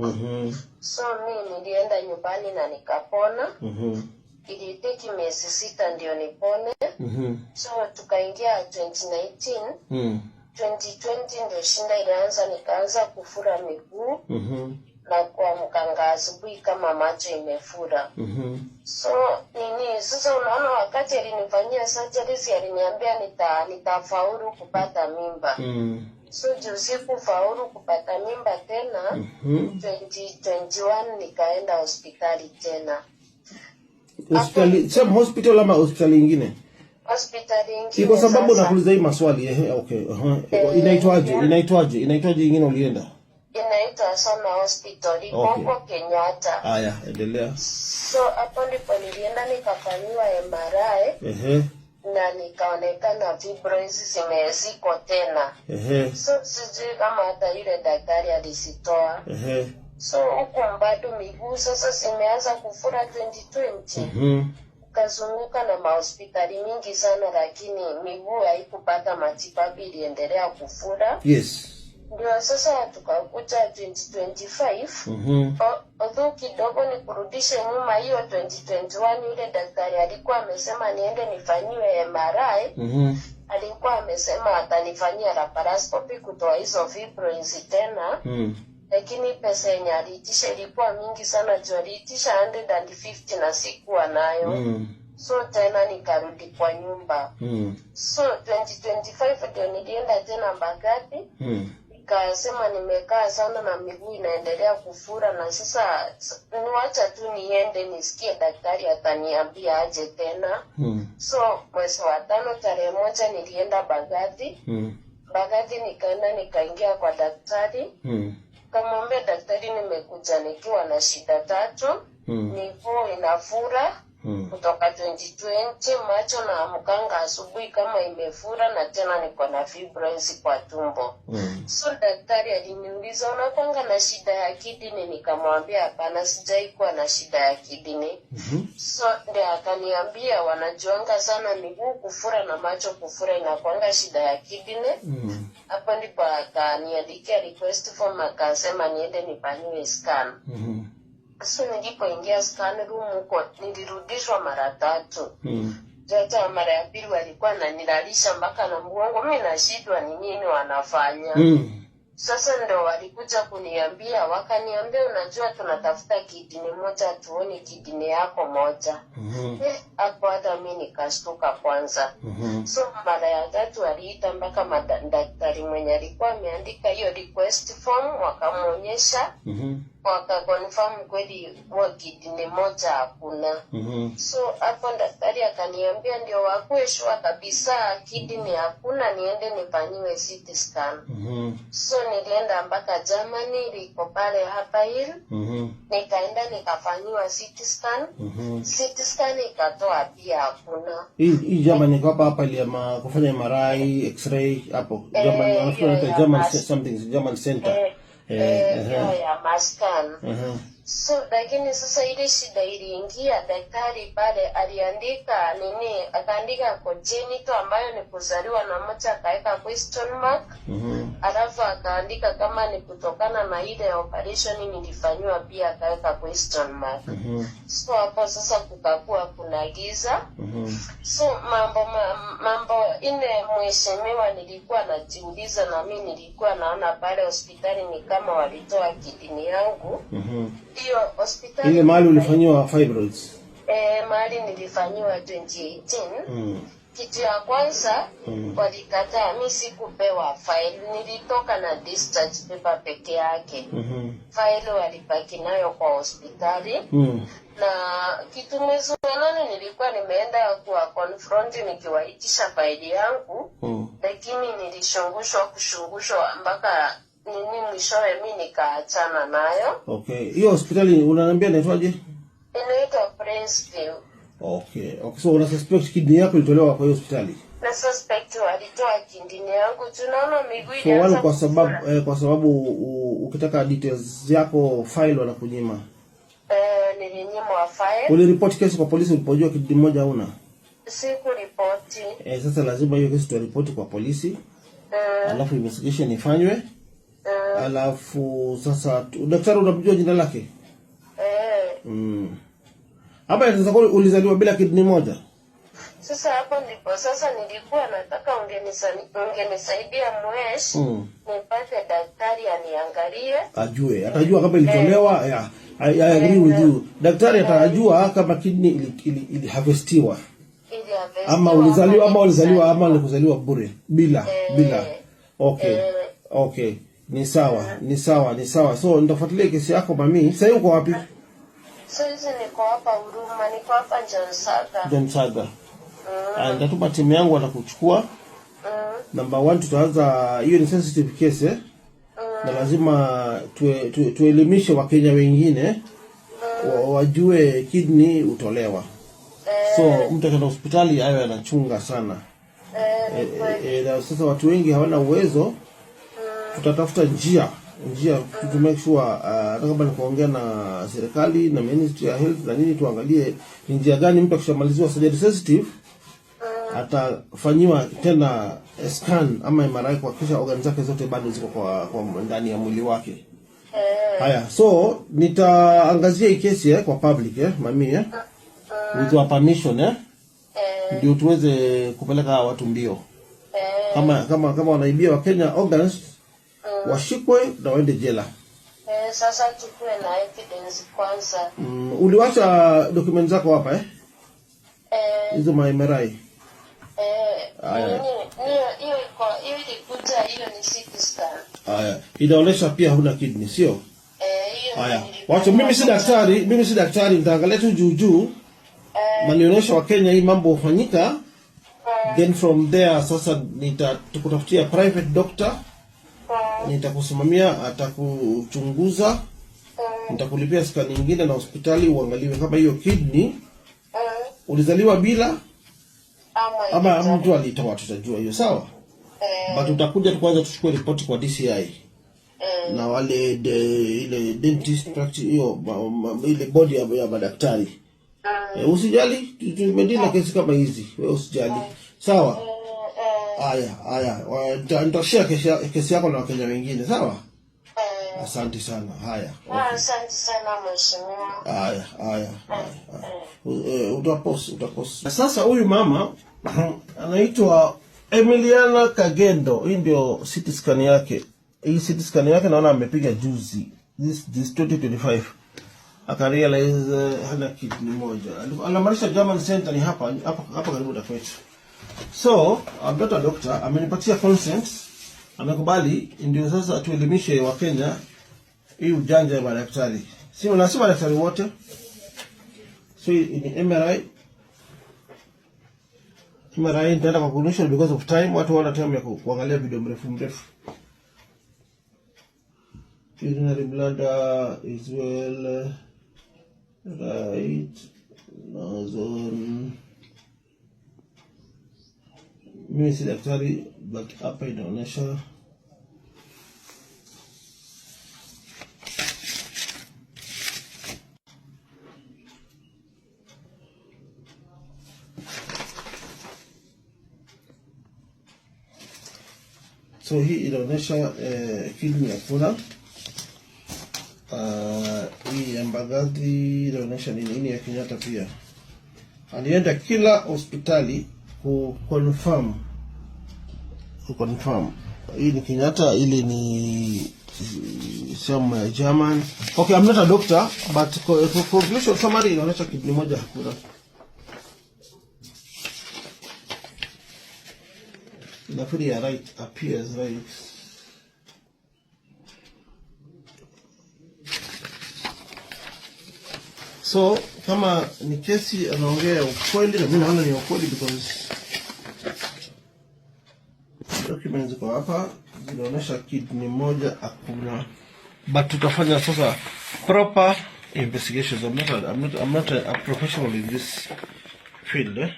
So mi nilienda nyumbani na nikapona. Ilitake miezi 6 ndio nipone. So tukaingia 2019. 2020 ndio shinda ilianza, nikaanza kufura miguu na kuamkanga asubuhi kama macho imefura. So nini sasa, unaona wakati alinifanyia surgery, si aliniambia nitafaulu kupata mimba? So juu sikufaulu kupata mimba tena, 2021 nikaenda hospitali tena. Hospitali, same hospital ama hospitali ingine? Hospitali Si ingine kwa sababu sasa. nakuuliza hii maswali, ehe, okay. Eh, Inaitwaje? yeah. Inaitwaje? Inaitwaje ingine ulienda? Inaitwa Sona Hospital, iko huko Kenyatta. Haya, endelea. So hapo ndipo nilienda nikafanyiwa MRI na nikaonekana fibroids zimeziko tena. So sijui kama hata yule daktari alizitoa. So huku bado miguu sasa zimeanza kufura 2020. Kazunguka na mahospitali mingi sana, lakini miguu haikupata matibabu, iliendelea kufura. Ndio sasa tukakuja 2025. Although kidogo nikurudishe nyuma, hiyo 2021 yule daktari alikuwa amesema niende nifanyiwe MRI. Alikuwa amesema atanifanyia laparoscopy kutoa hizo fibroids tena, lakini pesa yenye aliitisha ilikuwa mingi sana juu aliitisha 150 na sikuwa nayo. So tena nikarudi kwa nyumba. So 2025 ndio nilienda tena Mbagathi. Nikasema nimekaa sana na miguu inaendelea kufura, na sasa niwacha tu niende nisikie daktari ataniambia aje tena. So mwezi wa tano tarehe 1 nilienda Mbagathi. Mbagathi nikaenda nikaingia kwa daktari. Kamwambia daktari nimekuja nikiwa na shida tatu. Miguu inafura. Kutoka 2020 macho naamkanga asubuhi kama imefura na tena niko na fibroids kwa tumbo. So daktari aliniuliza, "Unakwanga na shida ya kidney?" Nikamwambia, "Hapana, sijai kuwa na shida ya kidney." So ndio akaniambia wanajuanga sana miguu kufura na macho kufura inakwanga shida ya kidney. Hapo ndipo akaniandikia request form, akasema niende nifanyiwe scan. So nilipoingia scan room huko nilirudishwa mara tatu. Hata mara ya pili walikuwa nanilalisha mpaka na mgongo, mi nashindwa ni nini wanafanya. Sasa ndo walikuja kuniambia, wakaniambia, "Unajua tunatafuta kidney moja, tuoni kidney yako moja." Eh, hapo hata mi nikashtuka kwanza. So mara ya tatu waliita mpaka daktari mwenye alikuwa ameandika hiyo request form, wakamwonyesha, wakaconfirm kweli huwa kidney moja hakuna. So hapo daktari akaniambia ndio wakuwe sure kabisa kidney hakuna, niende nifanyiwe CT scan. So nilienda mpaka Germany, liko pale hapa Hill. Nikaenda nikafanyiwa CT scan. CT scan ikatoa pia hakuna. Hii German iko hapa hapa ile ya kufanya MRI, X-ray hapo. German, Eh, nafikiri hiyo wanaita ya German something, German center. Eh, Eh, hiyo ya mascan. So lakini sasa ile shida iliingia, daktari pale aliandika nini, akaandika congenital ambayo ni kuzaliwa na moja, akaweka question mark. Alafu akaandika kama ni kutokana na ile operation nilifanyiwa pia akaweka question mark. So hapo sasa kukakuwa kuna giza. So mambo ine, mheshimiwa, nilikuwa najiuliza na mi nilikuwa naona pale hospitali ni kama walitoa kidney yangu. Hiyo hospitali Ile mahali ulifanyiwa fibroids. Eh, mahali nilifanyiwa 2018. Kitu ya kwanza, walikataa, mi sikupewa file, nilitoka na discharge paper peke yake. File walibaki nayo kwa hospitali. Na kitu mwezi wa nane nilikuwa nimeenda kuwa confront nikiwaitisha faili yangu, lakini nilishungushwa kushungushwa mpaka nini, mwishowe mi nikaachana nayo. Okay. Hiyo hospitali unaniambia inaitwaje? Inaitwa Princeview. Okay. So una suspect kidney yako ilitolewa kwa hiyo hospitali? Na suspect walitoa kidney yangu, tunaona miguu For one, ilianza kwa sababu kufura. eh, kwa sababu ukitaka details yako file wanakunyima. Eh, nilinyimwa file. Uliripoti kesi kwa polisi ulipojua kidney moja huna? Sikuripoti. Eh, sasa lazima hiyo kesi tuaripoti kwa polisi. Alafu investigation ifanywe. Alafu sasa daktari unamjua jina lake? Eh. Hapa inaweza kuwa ulizaliwa bila kidney moja. Sasa hapo ndipo sasa nilikuwa nataka ungenisaidia mhesh, nipate daktari aniangalie. Ajue, atajua kama ilitolewa. Yeah. I agree with you. Daktari atajua kama kidney ili harvestiwa ili ama harvestiwa ulizaliwa ama ulizaliwa ama nilizaliwa. ulikuzaliwa bure bila bila. Okay. Eh. Okay. Ni sawa, ni sawa, ni sawa. So nitafuatilia kesi yako, mami. Sasa uko wapi? So hizi niko hapa Huruma, niko hapa John Saga. John Saga. Ah, nitatuma timu yangu watakuchukua. Number one, tutaanza hiyo ni sensitive case, eh? Na lazima tuelimishe Wakenya wengine wajue kidney hutolewa. So mtu akienda hospitali awe anachunga sana. Eh, ni kweli. Na sasa watu wengi hawana uwezo. Tutatafuta njia to make sure, hata kama ni kuongea na serikali na Ministry ya Health na nini, tuangalie ni njia gani mtu akishamaliziwa surgery sensitive atafanyiwa tena scan ama MRI kuhakikisha organ zake zote bado ziko kwa ndani ya mwili wake. Haya, so nitaangazia hii kesi, eh, kwa public, eh, mami, eh, with your permission, eh, Eh, ndio tuweze kupeleka hawa watu mbio. Kama wanaibia Wakenya organs, washikwe na waende jela. Eh, sasa tukuwe na evidence kwanza. Uliwacha document zako hapa, eh? Eh, Hizo ma MRI. Eh, Aya. nini, hiyo iko, hiyo ilikuja, hiyo ni CT scan. Haya, inaonyesha pia huna kidney, sio? Eh, hiyo Haya, nilikuwa wacha mimi si daktari, mimi si daktari, nitaangalia tu juu juu na nionyesha Wakenya hii mambo hufanyika. Then from there sasa nitakutafutia private doctor, nitakusimamia, atakuchunguza, nitakulipia scan nyingine na hospitali uangaliwe kama hiyo kidney Ulizaliwa bila Ama ama ilizaliwa. mtu alitoa, tutajua hiyo, sawa? Eh. But utakuja tu kwanza tuchukue ripoti kwa DCI na wale ile dentist practice hiyo ile bodi ya madaktari. Eh, usijali, tumedeal na kesi kama hizi, wewe usijali, sawa? Eh. Aya, aya, nitashare kesi yako na Wakenya wengine, sawa? Eh. Asante sana. Haya, Ah, okay. asante sana mheshimiwa. Haya, haya, haya. Utapost, utapost. Sasa huyu mama anaitwa Emiliana Kagendo. Hii ndio CT scan yake. Hii CT scan yake naona amepiga juzi. This 2025. Akarealize hana kidney moja. Anamaanisha German Center ni hapa hapa hapa karibu na kwetu. So, I'm not a doctor, amenipatia consent, amekubali ndio sasa tuelimishe Wakenya hii ujanja ya madaktari. Si na si madaktari wote. So hii ni MRI. MRI nitaenda kwa conclusion because of time, watu wana time ya kuangalia video mrefu mrefu. Urinary bladder is well right nasal. Mimi si daktari but hapa inaonyesha. So hii inaonyesha kidney hakuna. Hii ya Mbagathi inaonyesha nini? Hii ni ya Kenyatta pia. Alienda kila hospitali ku confirm. Hii ni Kenyatta, ile ni sehemu ya German. Okay, I'm not a doctor but conclusion summary inaonyesha kidney moja hakuna. Nafikiri ya right appears right. So kama ni kesi anaongea ukweli, na mimi naona ni ukweli because documents ziko hapa zinaonyesha kidney moja hakuna, but tutafanya sasa proper investigations. I'm not a professional in this field, eh?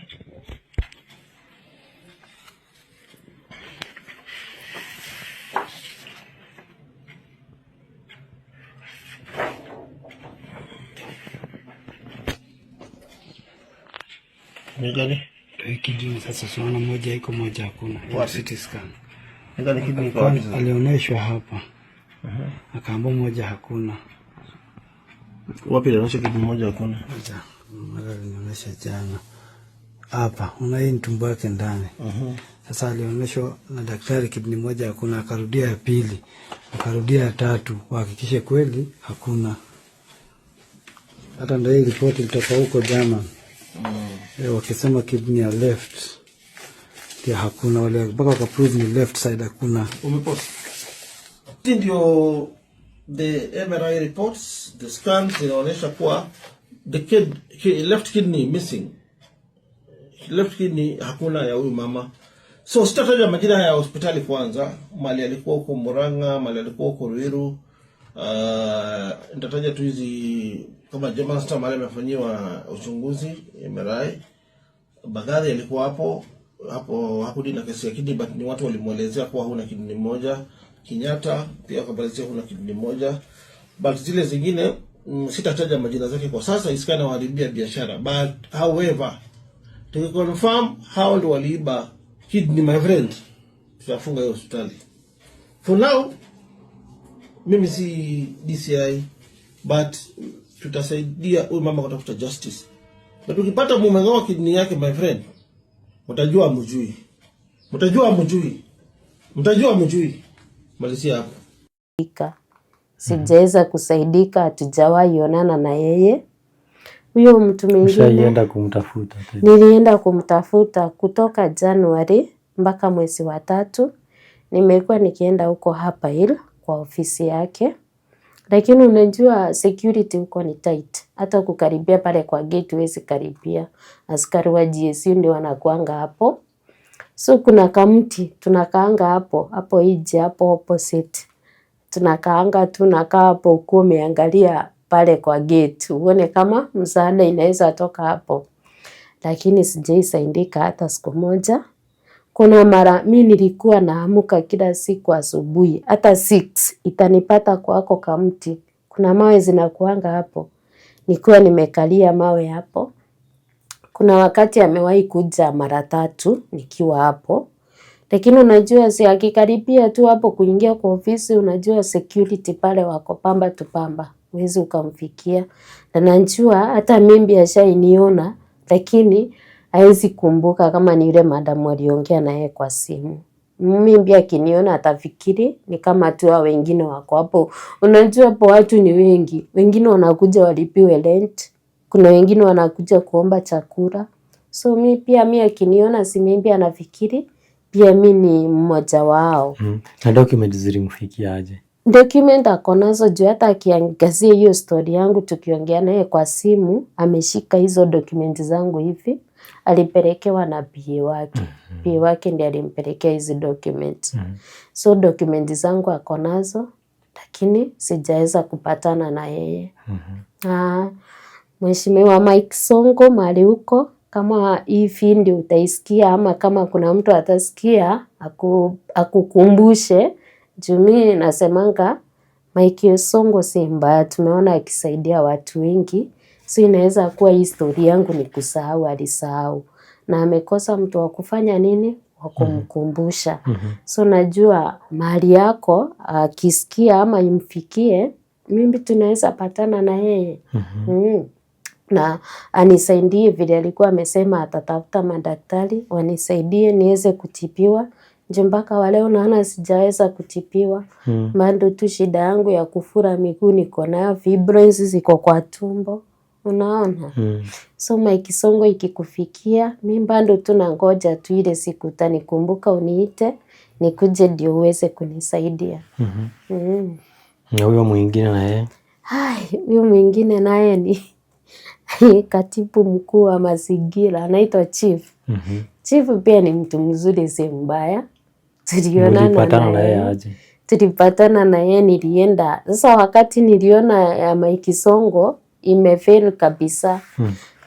Ni gani? Hii kidney sasa tunaona moja iko, moja hakuna. Hii Wapi? CT scan. Ni gani kidney iko wapi sasa? Alionyeshwa hapa. Akaambiwa moja hakuna. Wapi inaonyesha kidney moja hakuna? Moja. Mara alinionyesha jana. Hapa, una hii ni tumbo yake ndani. Sasa alionyeshwa na daktari kidney moja hakuna, akarudia ya pili, akarudia ya tatu, wahakikishe kweli hakuna. Hata ndio hii ripoti ilitoka huko jana. Wakisema kidney ya left pia hakuna, wale mpaka wakaprove ni left side hakuna. Umepost. Hizi ndio the MRI reports, the scans zinaonyesha kuwa the left kidney missing. Left kidney hakuna ya huyu mama. So sitataja majina ya hospitali kwanza, mali alikuwa huko Murang'a, mali alikuwa huko Ruiru. Nitataja tu hizi kama German Star mahali amefanyiwa uchunguzi MRI. Mbagathi alikuwa hapo hapo, hakudeal na kesi ya kidney but ni watu walimwelezea kuwa huna kidney moja. Kenyatta pia akaelezea huna kidney moja, but zile zingine sitataja majina zake kwa sasa, isikae na waharibia biashara, but however tukiconfirm hao ndio waliiba kidney, my friend, tutafunga hiyo hospitali. For now mimi si DCI but tutasaidia huyu mama kutafuta justice. But ukipata mumeng'oa kidney yake, my friend, mtajua mjui, mtajua mjui, mtajua mjui. Malizia hapo. Sijaweza kusaidika, hatujawahi onana na yeye. Huyo mtu mwingine Ushaienda kumtafuta tena? Nilienda kumtafuta kutoka Januari mpaka mwezi wa tatu. Nimekuwa nikienda huko Upper Hill kwa ofisi yake, lakini unajua security huko ni tight, hata kukaribia pale kwa gate huwezi karibia. Askari wa GSU ndio wanakuanga hapo, so kuna kamti tunakaanga hapo hapo nje hapo opposite, tunakaanga tunakaa hapo ukuwa umeangalia pale kwa gate uone kama msaada inaweza toka hapo. Lakini sijaisaidika hata siku moja. Kuna mara mi nilikuwa naamka kila siku asubuhi, hata 6 itanipata kwako kamti. Kuna mawe zinakuanga hapo, nikiwa nimekalia mawe hapo. Kuna wakati amewahi kuja mara tatu nikiwa hapo, lakini unajua si akikaribia tu hapo kuingia kwa ofisi, unajua security pale wako pamba tu pamba, huwezi ukamfikia. Na najua hata mimi ashainiona, lakini hawezi kumbuka kama ni yule madamu aliongea na yeye kwa simu. Mimi akiniona atafikiri ni kama tu hao wengine wako hapo. Unajua hapo watu ni wengi, wengine wanakuja walipiwe rent, kuna wengine wanakuja kuomba chakula. So mi pia mi akiniona si maybe anafikiri pia mi ni mmoja wao. Na document zilimfikia aje? Document ako nazo juu hata akiangazia hiyo story yangu tukiongea naye kwa simu, ameshika hizo document zangu hivi, alipelekewa na PA wake. PA wake ndiye alimpelekea hizi document. So document zangu ako nazo, lakini sijaweza kupatana na yeye. Ah, Mheshimiwa Mike Sonko mahali huko, kama hii video utaisikia ama kama kuna mtu atasikia akukumbushe juu mi nasemanga Mike Sonko si mbaya, tumeona akisaidia watu wengi, so inaweza kuwa hii story yangu ni kusahau, alisahau na amekosa mtu wa kufanya nini, wa kumkumbusha. So najua mahali yako akisikia ama imfikie, mimi tunaweza patana na yeye na anisaidie vile alikuwa amesema atatafuta madaktari wanisaidie niweze kutibiwa. Juu mpaka wa leo naona sijaweza kutibiwa. Bado tu shida yangu ya kufura miguu niko nayo, fibroids ziko kwa tumbo, unaona. So Mike Sonko ikikufikia, mi bado tu nangoja tu ile siku utanikumbuka uniite, nikuje ndio uweze kunisaidia. Na huyo mwingine na yeye? Hai, huyu mwingine naye ni katibu mkuu wa mazingira anaitwa Chief. Chief pia ni mtu mzuri, si mbaya. Tulionana Mlipatana na na yeye yeye, aje? tulipatana na yeye, nilienda sasa. Wakati niliona ya Mike Sonko imefail kabisa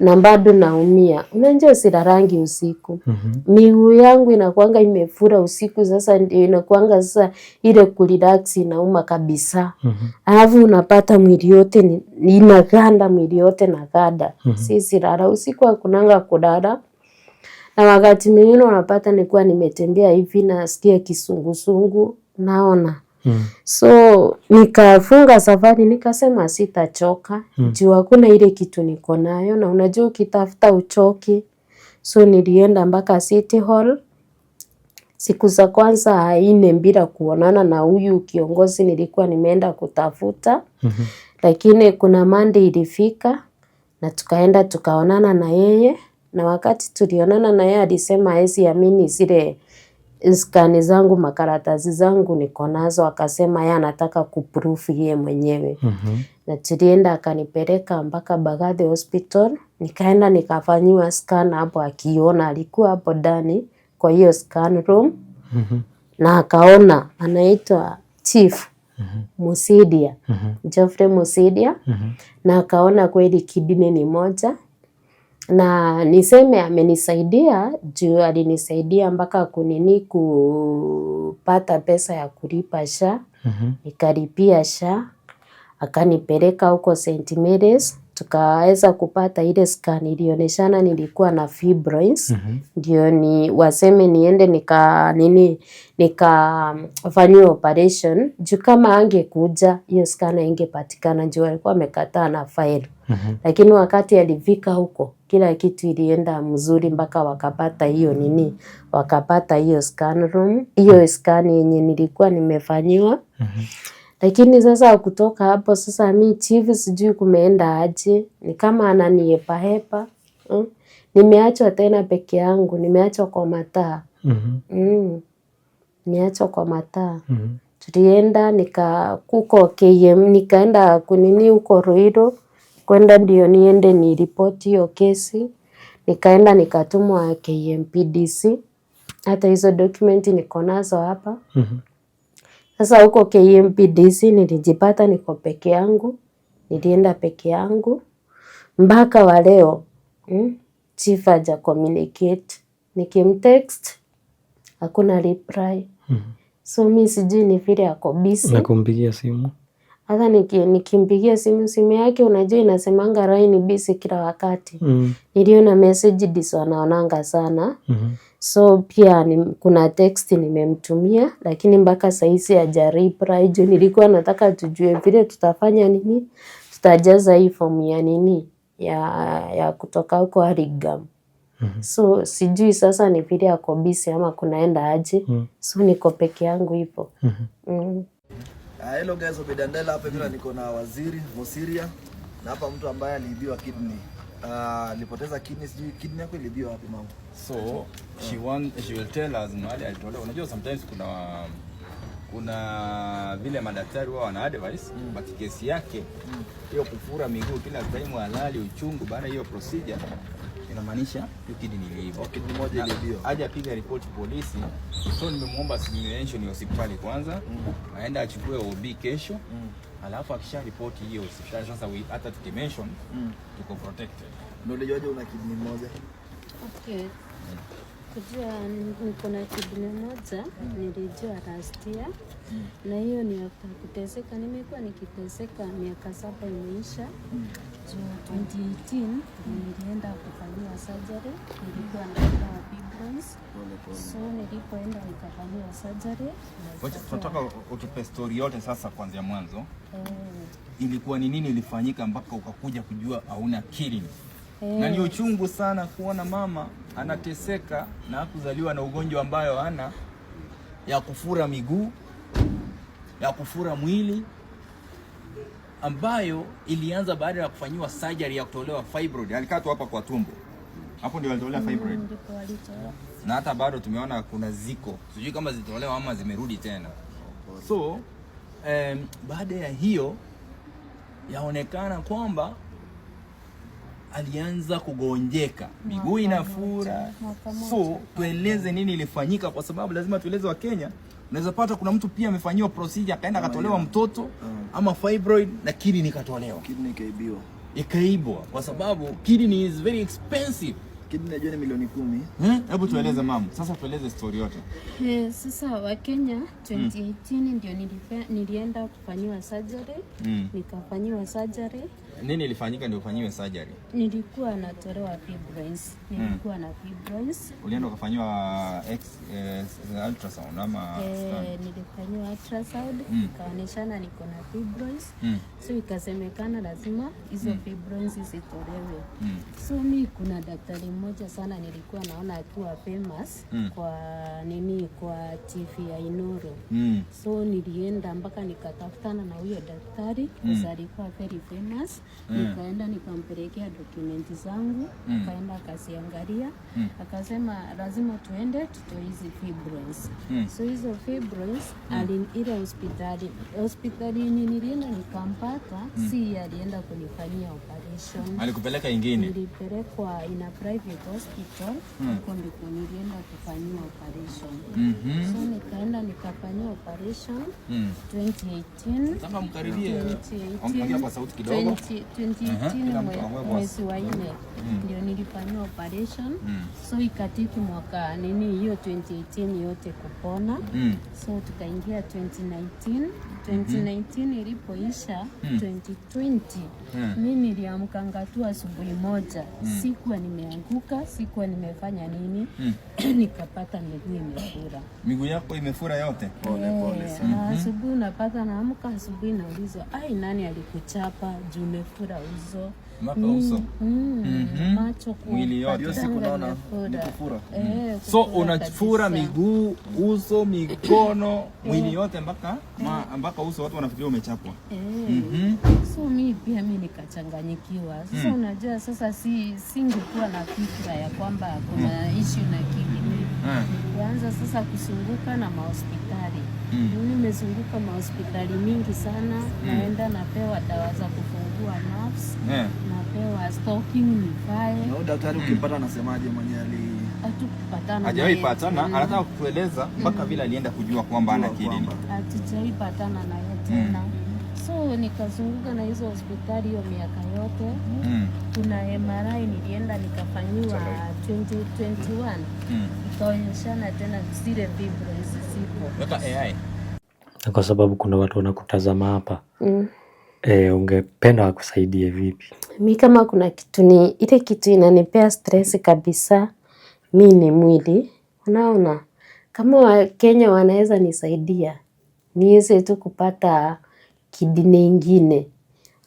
na bado naumia, unajua silalangi usiku, miguu yangu inakuanga imefura usiku. Sasa ndio inakuanga sasa ile kurelax inauma kabisa. Alafu unapata mwili yote inaganda, mwili yote naganda. Si silala usiku, hakunanga kulala. Na wakati mwingine unapata nikuwa nimetembea hivi nasikia kisungusungu naona. So nikafunga safari nikasema sitachoka juu hakuna ile kitu niko nayo, na unajua ukitafuta uchoki. So nilienda mpaka City Hall siku za kwanza 4 bila kuonana na huyu kiongozi nilikuwa nimeenda kutafuta. Lakini kuna Monday ilifika na tukaenda tukaonana na yeye, na wakati tulionana na yeye alisema hawezi amini zile scan zangu, makaratasi zangu niko nazo, akasema yeye anataka kuproof yeye mwenyewe. Na tulienda akanipeleka mpaka Mbagathi Hospital, nikaenda nikafanyiwa scan hapo, akiona alikuwa hapo ndani kwa hiyo scan room na akaona anaitwa Chief Musidia, Geoffrey Musidia, na akaona kweli kidney ni moja, na niseme amenisaidia juu alinisaidia mpaka kunini kupata pesa ya kulipa SHA, nikalipia SHA, akanipeleka huko St Mary's, tukaweza kupata ile scan ilioneshana nilikuwa na fibroids, ndio ni waseme niende nika nini nikafanyiwa operation juu kama angekuja hiyo scan haingepatikana juu alikuwa amekataa na file. Lakini wakati alifika huko kila kitu ilienda mzuri mpaka wakapata hiyo nini, wakapata hiyo scan room, hiyo scan yenye nilikuwa nimefanyiwa. Lakini sasa kutoka hapo sasa mi chief sijui kumeenda aje, ni kama ananihepa hepa. Nimeachwa tena peke yangu, nimeachwa kwa mataa. Nimeachwa kwa mataa. Tulienda nika kuko KM, nikaenda kunini huko Ruiru, kwenda ndio niende niripoti hiyo kesi. Nikaenda nikatumwa KMPDC, hata hizo document niko nazo hapa. Sasa huko KMPDC nilijipata niko peke yangu, nilienda peke yangu mpaka wa leo. Chief haja communicate. Nikimtext hakuna reply. So mi sijui ni vile ako busy. Na kumpigia simu? Hata nikimpigia simu, simu yake unajua inasemanga line busy kila wakati. Niliona message ndizo anaonanga sana. So pia kuna text nimemtumia, lakini mpaka sahizi haja reply, juu nilikuwa nataka tujue vile tutafanya nini, tutajaza hii fomu ya nini ya kutoka huko Hurlingham. So sijui sasa ni vile ako busy ama kunaenda aje. So niko peke yangu hivyo. Hello guys, Obedandela hapa hivi na niko na Waziri Mosiria na hapa mtu ambaye aliibiwa kidney. Alipoteza kidney, sijui kidney yako iliibiwa wapi mama? So she will tell us mahali alitolewa. Unajua sometimes kuna vile madaktari wao wana advice, but kesi yake hiyo kufura miguu kila time, halali uchungu baada ya hiyo procedure, inamaanisha hiyo kidney iliibwa. Oh, kidney moja iliibiwa. Hajapiga ripoti polisi, so nimemwomba mention hospitali kwanza, aende achukue OB kesho, alafu akisha ripoti hiyo hospitali sasa hata tukimention tuko protected. Ndio ulijuaje una kidney moja? Okay. Kujua niko na kidney moja nilijua last year, na hiyo ni after kuteseka. Nimekuwa nikiteseka miaka 7 imeisha. Juu 2018 nilienda kufanyiwa surgery, nilikuwa na fibroids. So nilipoenda nikafanyiwa surgery na Wacha tunataka utupe story yote sasa kuanzia mwanzo. Ilikuwa ni nini ilifanyika mpaka ukakuja kujua hauna kidney? Na ni uchungu sana kuona mama anateseka na hakuzaliwa na ugonjwa ambayo ana ya kufura miguu, ya kufura mwili, ambayo ilianza baada ya kufanyiwa surgery ya kutolewa fibroid. Alikatwa hapa kwa tumbo. Hapo ndio alitolewa fibroid. Ndipo walitoa. Na hata bado tumeona kuna ziko, sijui kama zilitolewa ama zimerudi tena. So baada ya hiyo yaonekana kwamba alianza kugonjeka, miguu inafura. So tueleze nini ilifanyika, kwa sababu lazima tueleze Wakenya. Unaweza pata kuna mtu pia amefanyiwa procedure akaenda akatolewa mtoto ama fibroid na kidney ikatolewa. Kidney ikaibiwa. Ikaibwa, kwa sababu kidney is very expensive. Kidney najua ni milioni 10. Eh, hebu tueleze mama, sasa tueleze story yote. Sasa Wakenya, 2018 ndio nilienda kufanyiwa surgery. Nikafanyiwa surgery. Nini ilifanyika ndio ufanyiwe surgery? Nilikuwa natolewa fibroids. Nilikuwa na fibroids. Ulienda ukafanyiwa ultrasound ama scan? Nilifanyiwa ultrasound, ikaonyeshana niko na fibroids. So ikasemekana lazima hizo fibroids zitolewe. So mi kuna daktari mmoja sana nilikuwa naona akiwa famous kwa nini, kwa TV ya Inoro. So nilienda mpaka nikatafutana na huyo daktari mm. Alikuwa very famous. Nikaenda nikampelekea dokumenti zangu, akaenda akaziangalia, akasema lazima tuende tutoe hizi fibroids. So hizo fibroids ile hospitali yenye nilienda nikampata, si alienda kunifanyia operation. Alikupeleka ingine? Nilipelekwa in a private hospital, huko ndiko nilienda kufanyiwa operation. So nikaenda nikafanyiwa operation 2018. Sasa mkaribie. 2018. Ongea kwa sauti kidogo. 2018 Kila mtu aongee kwa mwezi wa nne ndio nilifanyiwa operation. So ikatiki mwaka nini hiyo 2018 yote kupona. So tukaingia 2019. 2019 ilipoisha, 2020 mi niliamkanga tu asubuhi moja, sikuwa nimeanguka, sikuwa nimefanya nini, nikapata miguu imefura. Miguu yako imefura yote? Pole pole sana. Na asubuhi unapata naamka asubuhi naulizwa, "Ai, nani alikuchapa juu umefura uso?" Mpaka uso. Macho. Mwili yote. Hiyo siku kupatanga naona imefura. ni kufura. So kufura unafura kabisa. miguu, uso, mikono, mwili yote mpaka mpaka uso, watu wanafikiria umechapwa. So mi pia mi nikachanganyikiwa sasa. Unajua sasa si singekuwa na fikra ya kwamba kuna issue na kidney. Kuanza sasa kuzunguka na mahospitali. Nimezunguka mahospitali mingi sana, naenda napewa dawa za kufungua nerves, napewa stocking nivae. Na huyu daktari ukimpata anasemaje mwenye ali Hatukupatana Hajawahi naye patana, tena. anataka kutueleza mpaka vile alienda kujua kwamba ana Kujua kidney. kwamba. Hatujawahi patana naye tena. So So nikazunguka na hizo hospitali hiyo miaka yote. Kuna MRI nilienda nikafanyiwa 2021, ikaonyeshana tena zile fibroids zipo. Weka AI. Na kwa sababu kuna watu wanakutazama hapa, ungependa wakusaidie vipi? Mi kama kuna kitu ni ile kitu inanipea stress kabisa, mi ni mwili. Unaona, kama Wakenya wanaweza nisaidia niweze tu kupata kidney ingine.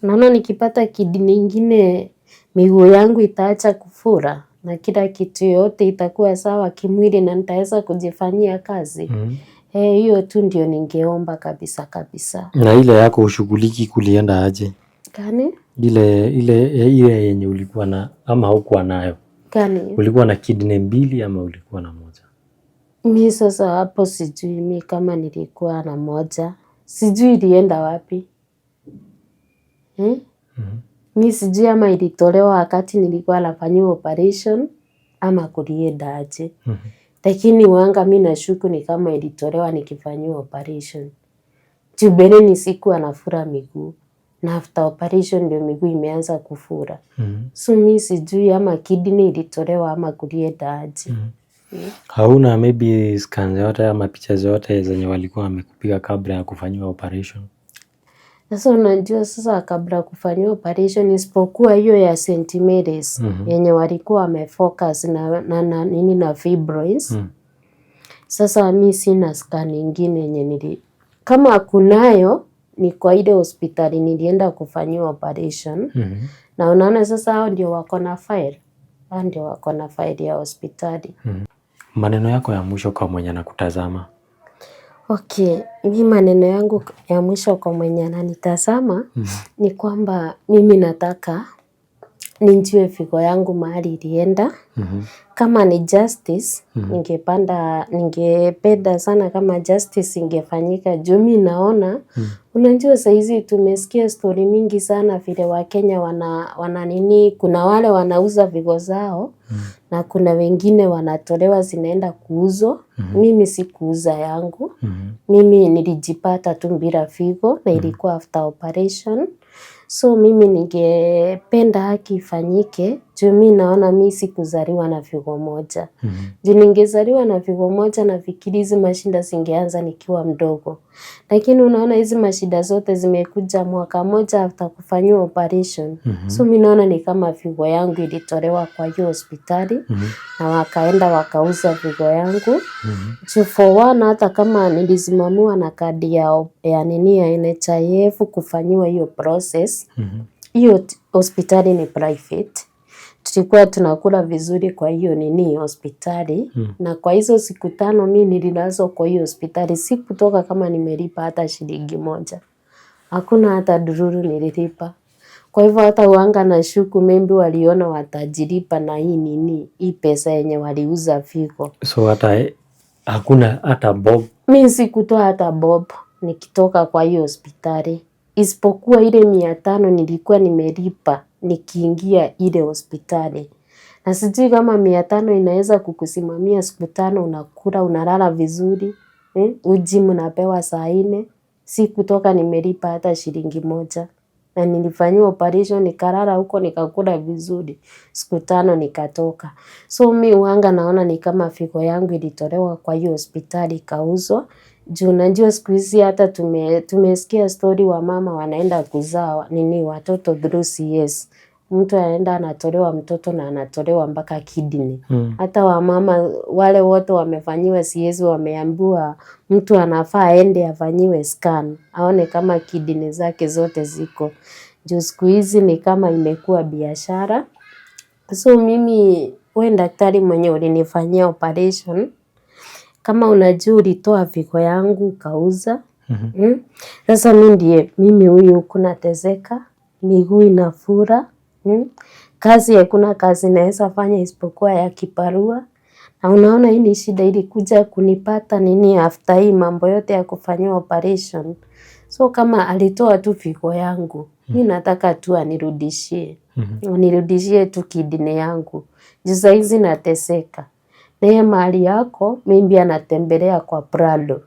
Naona nikipata kidney ingine, miguu yangu itaacha kufura na kila kitu yote itakuwa sawa kimwili na nitaweza kujifanyia kazi. Hiyo tu ndio ningeomba kabisa kabisa. Na ile yako ushughuliki kulienda aje? Gani? Ile yenye ulikuwa na ama haukuwa nayo? Gani? Ulikuwa na kidney mbili ama ulikuwa na moja? Mi sasa hapo sijui mi kama nilikuwa na moja, sijui ilienda wapi, eh? Mi sijui ama ilitolewa wakati nilikuwa nafanyiwa operation ama kulienda aje. Lakini wanga mi nashuku ni kama ilitolewa nikifanyiwa operation. Juu mbeleni sikuwa nafura miguu na after operation ndio miguu imeanza kufura. So mi sijui ama kidney ilitolewa ama kulienda aje. Hauna maybe scan zote ama picha zote zenye walikuwa wamekupiga kabla ya kufanyiwa operation? Sasa unajua sasa kabla kufanyiwa operation isipokuwa hiyo ya St. Mary's yenye walikuwa wamefocus na nini na fibroids. Sasa mi sina scan ingine yenye nili kama kunayo ni kwa ile hospitali nilienda kufanyiwa operation. Na unaona sasa hao ndio wako na file. Hao ndio wako na file ya hospitali. Maneno yako ya mwisho kwa mwenye anakutazama? Okay, mi maneno yangu ya mwisho kwa mwenye ananitazama ni kwamba mimi nataka nijue figo yangu mahali ilienda. Kama ni justice, ningependa sana kama justice ingefanyika juu mi naona, unajua sahizi tumesikia story mingi sana vile Wakenya wana nini, kuna wale wanauza figo zao na kuna wengine wanatolewa zinaenda kuuzwa. Mimi sikuuza yangu. Mimi nilijipata tu bila figo na ilikuwa after operation. So mimi ningependa haki ifanyike juu mi naona mi sikuzaliwa na figo moja. Juu ningezaliwa na figo moja nafikiri hizi mashida zingeanza nikiwa mdogo. Lakini unaona hizi mashida zote zimekuja mwaka moja after kufanyiwa operation. So mi naona ni kama figo yangu ilitolewa kwa hiyo hospitali na wakaenda wakauza figo yangu. Juu for one hata kama nilisimamiwa na kadi ya nini ya NHIF kufanyiwa hiyo process, hiyo hospitali ni private. Tulikuwa tunakula vizuri kwa hiyo nini hospitali na kwa hizo siku 5 mi nililazwa kwa hiyo hospitali, sikutoka kama nimelipa hata shilingi moja. Hakuna hata dururu nililipa. Kwa hivyo hata huwanga nashuku maybe waliona watajilipa na hii nini, hii pesa yenye waliuza figo. So hata hakuna hata bob? Mi sikutoa hata bob nikitoka kwa hiyo hospitali. Isipokuwa ile 500 nilikuwa nimelipa nikiingia ile hospitali. Na sijui kama 500 inaweza kukusimamia siku 5 unakula, unalala vizuri, uji mnapewa saa 4. Sikutoka nimelipa hata shilingi moja. Na nilifanyiwa operation nikalala huko nikakula vizuri. Siku 5 nikatoka. So mi huwanga naona ni kama figo yangu ilitolewa kwa hiyo hospitali ikauzwa. Juu unajua siku hizi hata tumesikia story wamama wanaenda kuzaa nini watoto through CS. Mtu anaenda anatolewa mtoto na anatolewa mpaka kidney. Hata wamama wale wote wamefanyiwa CS wameambiwa mtu anafaa aende afanyiwe scan. Aone kama kidney zake zote ziko. Juu siku hizi ni kama imekuwa biashara. So mimi we daktari mwenye ulinifanyia operation, kama unajua ulitoa figo yangu ukauza. Sasa mi ndiye mimi huyu huku nateseka, miguu inafura, Kazi hakuna kazi naweza fanya isipokuwa ya kibarua. Na unaona hii ni shida ilikuja kunipata nini after hii mambo yote ya kufanyiwa operation. So kama alitoa tu figo yangu, mi nataka tu anirudishie. Anirudishie tu kidney yangu. Juu saa hizi nateseka. Na yeye mahali yako, maybe anatembelea kwa Prado.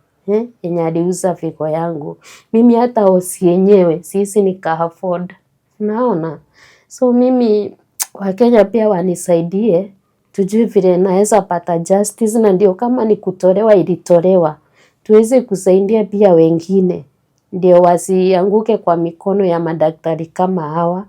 Yenye aliuza figo yangu. Mimi hata hosi yenyewe sisi nika afford. Unaona? So mimi Wakenya pia wanisaidie tujue vile naweza pata justice, na ndio kama ni kutolewa ilitolewa, tuweze kusaidia pia wengine ndio wasianguke kwa mikono ya madaktari kama hawa.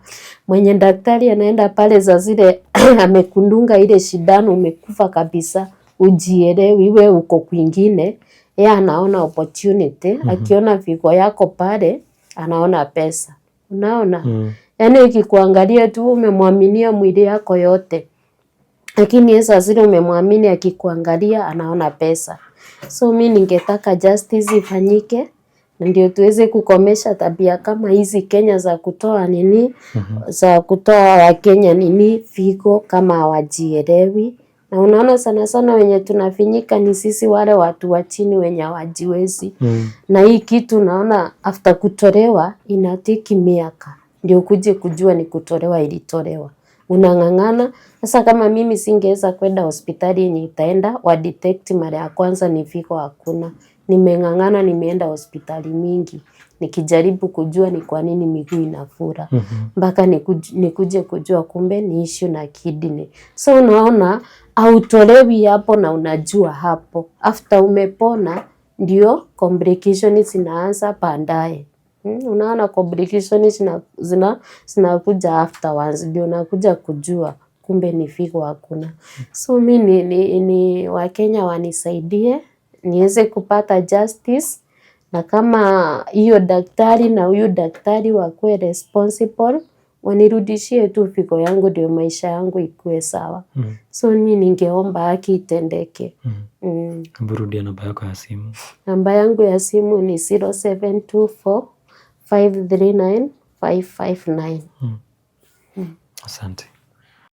Mwenye daktari anaenda pale za zile amekundunga ile shindano, umekufa kabisa, ujielewi, we uko kwingine, yeye anaona opportunity. Akiona figo yako pale anaona pesa, unaona? Yaani ikikuangalia tu umemwaminia mwili yako yote, lakini yeye saa zile umemwamini, akikuangalia anaona pesa. So mi ningetaka justice ifanyike na ndio tuweze kukomesha tabia kama hizi Kenya za kutoa nini, za kutoa Wakenya nini figo kama hawajielewi. Na unaona sana sana wenye tunafinyika ni sisi wale watu wa chini wenye hawajiwezi. Na hii kitu naona after kutolewa inatake miaka ndio kuje kujua ni kutolewa ilitolewa. Unang'ang'ana sasa. Kama mimi singeweza kwenda hospitali yenye itaenda wa detect mara ya kwanza ni figo hakuna. Nimeng'ang'ana, nimeenda hospitali mingi nikijaribu kujua ni kwa nini miguu inafura mpaka nikuje kujua kumbe ni issue na kidney. So unaona hautolewi hapo na unajua hapo after umepona ndio complications zinaanza baadaye. Unaona complications zinakuja afterwards ndio unakuja kujua kumbe ni figo hakuna. So mi ni Wakenya wanisaidie niweze kupata justice, na kama hiyo daktari na huyu daktari wakuwe responsible, wanirudishie tu figo yangu ndio maisha yangu ikuwe sawa. So mi ningeomba haki itendeke. Hebu rudia namba yako ya simu. Namba yangu ya simu ni 0724 539 559. Asante.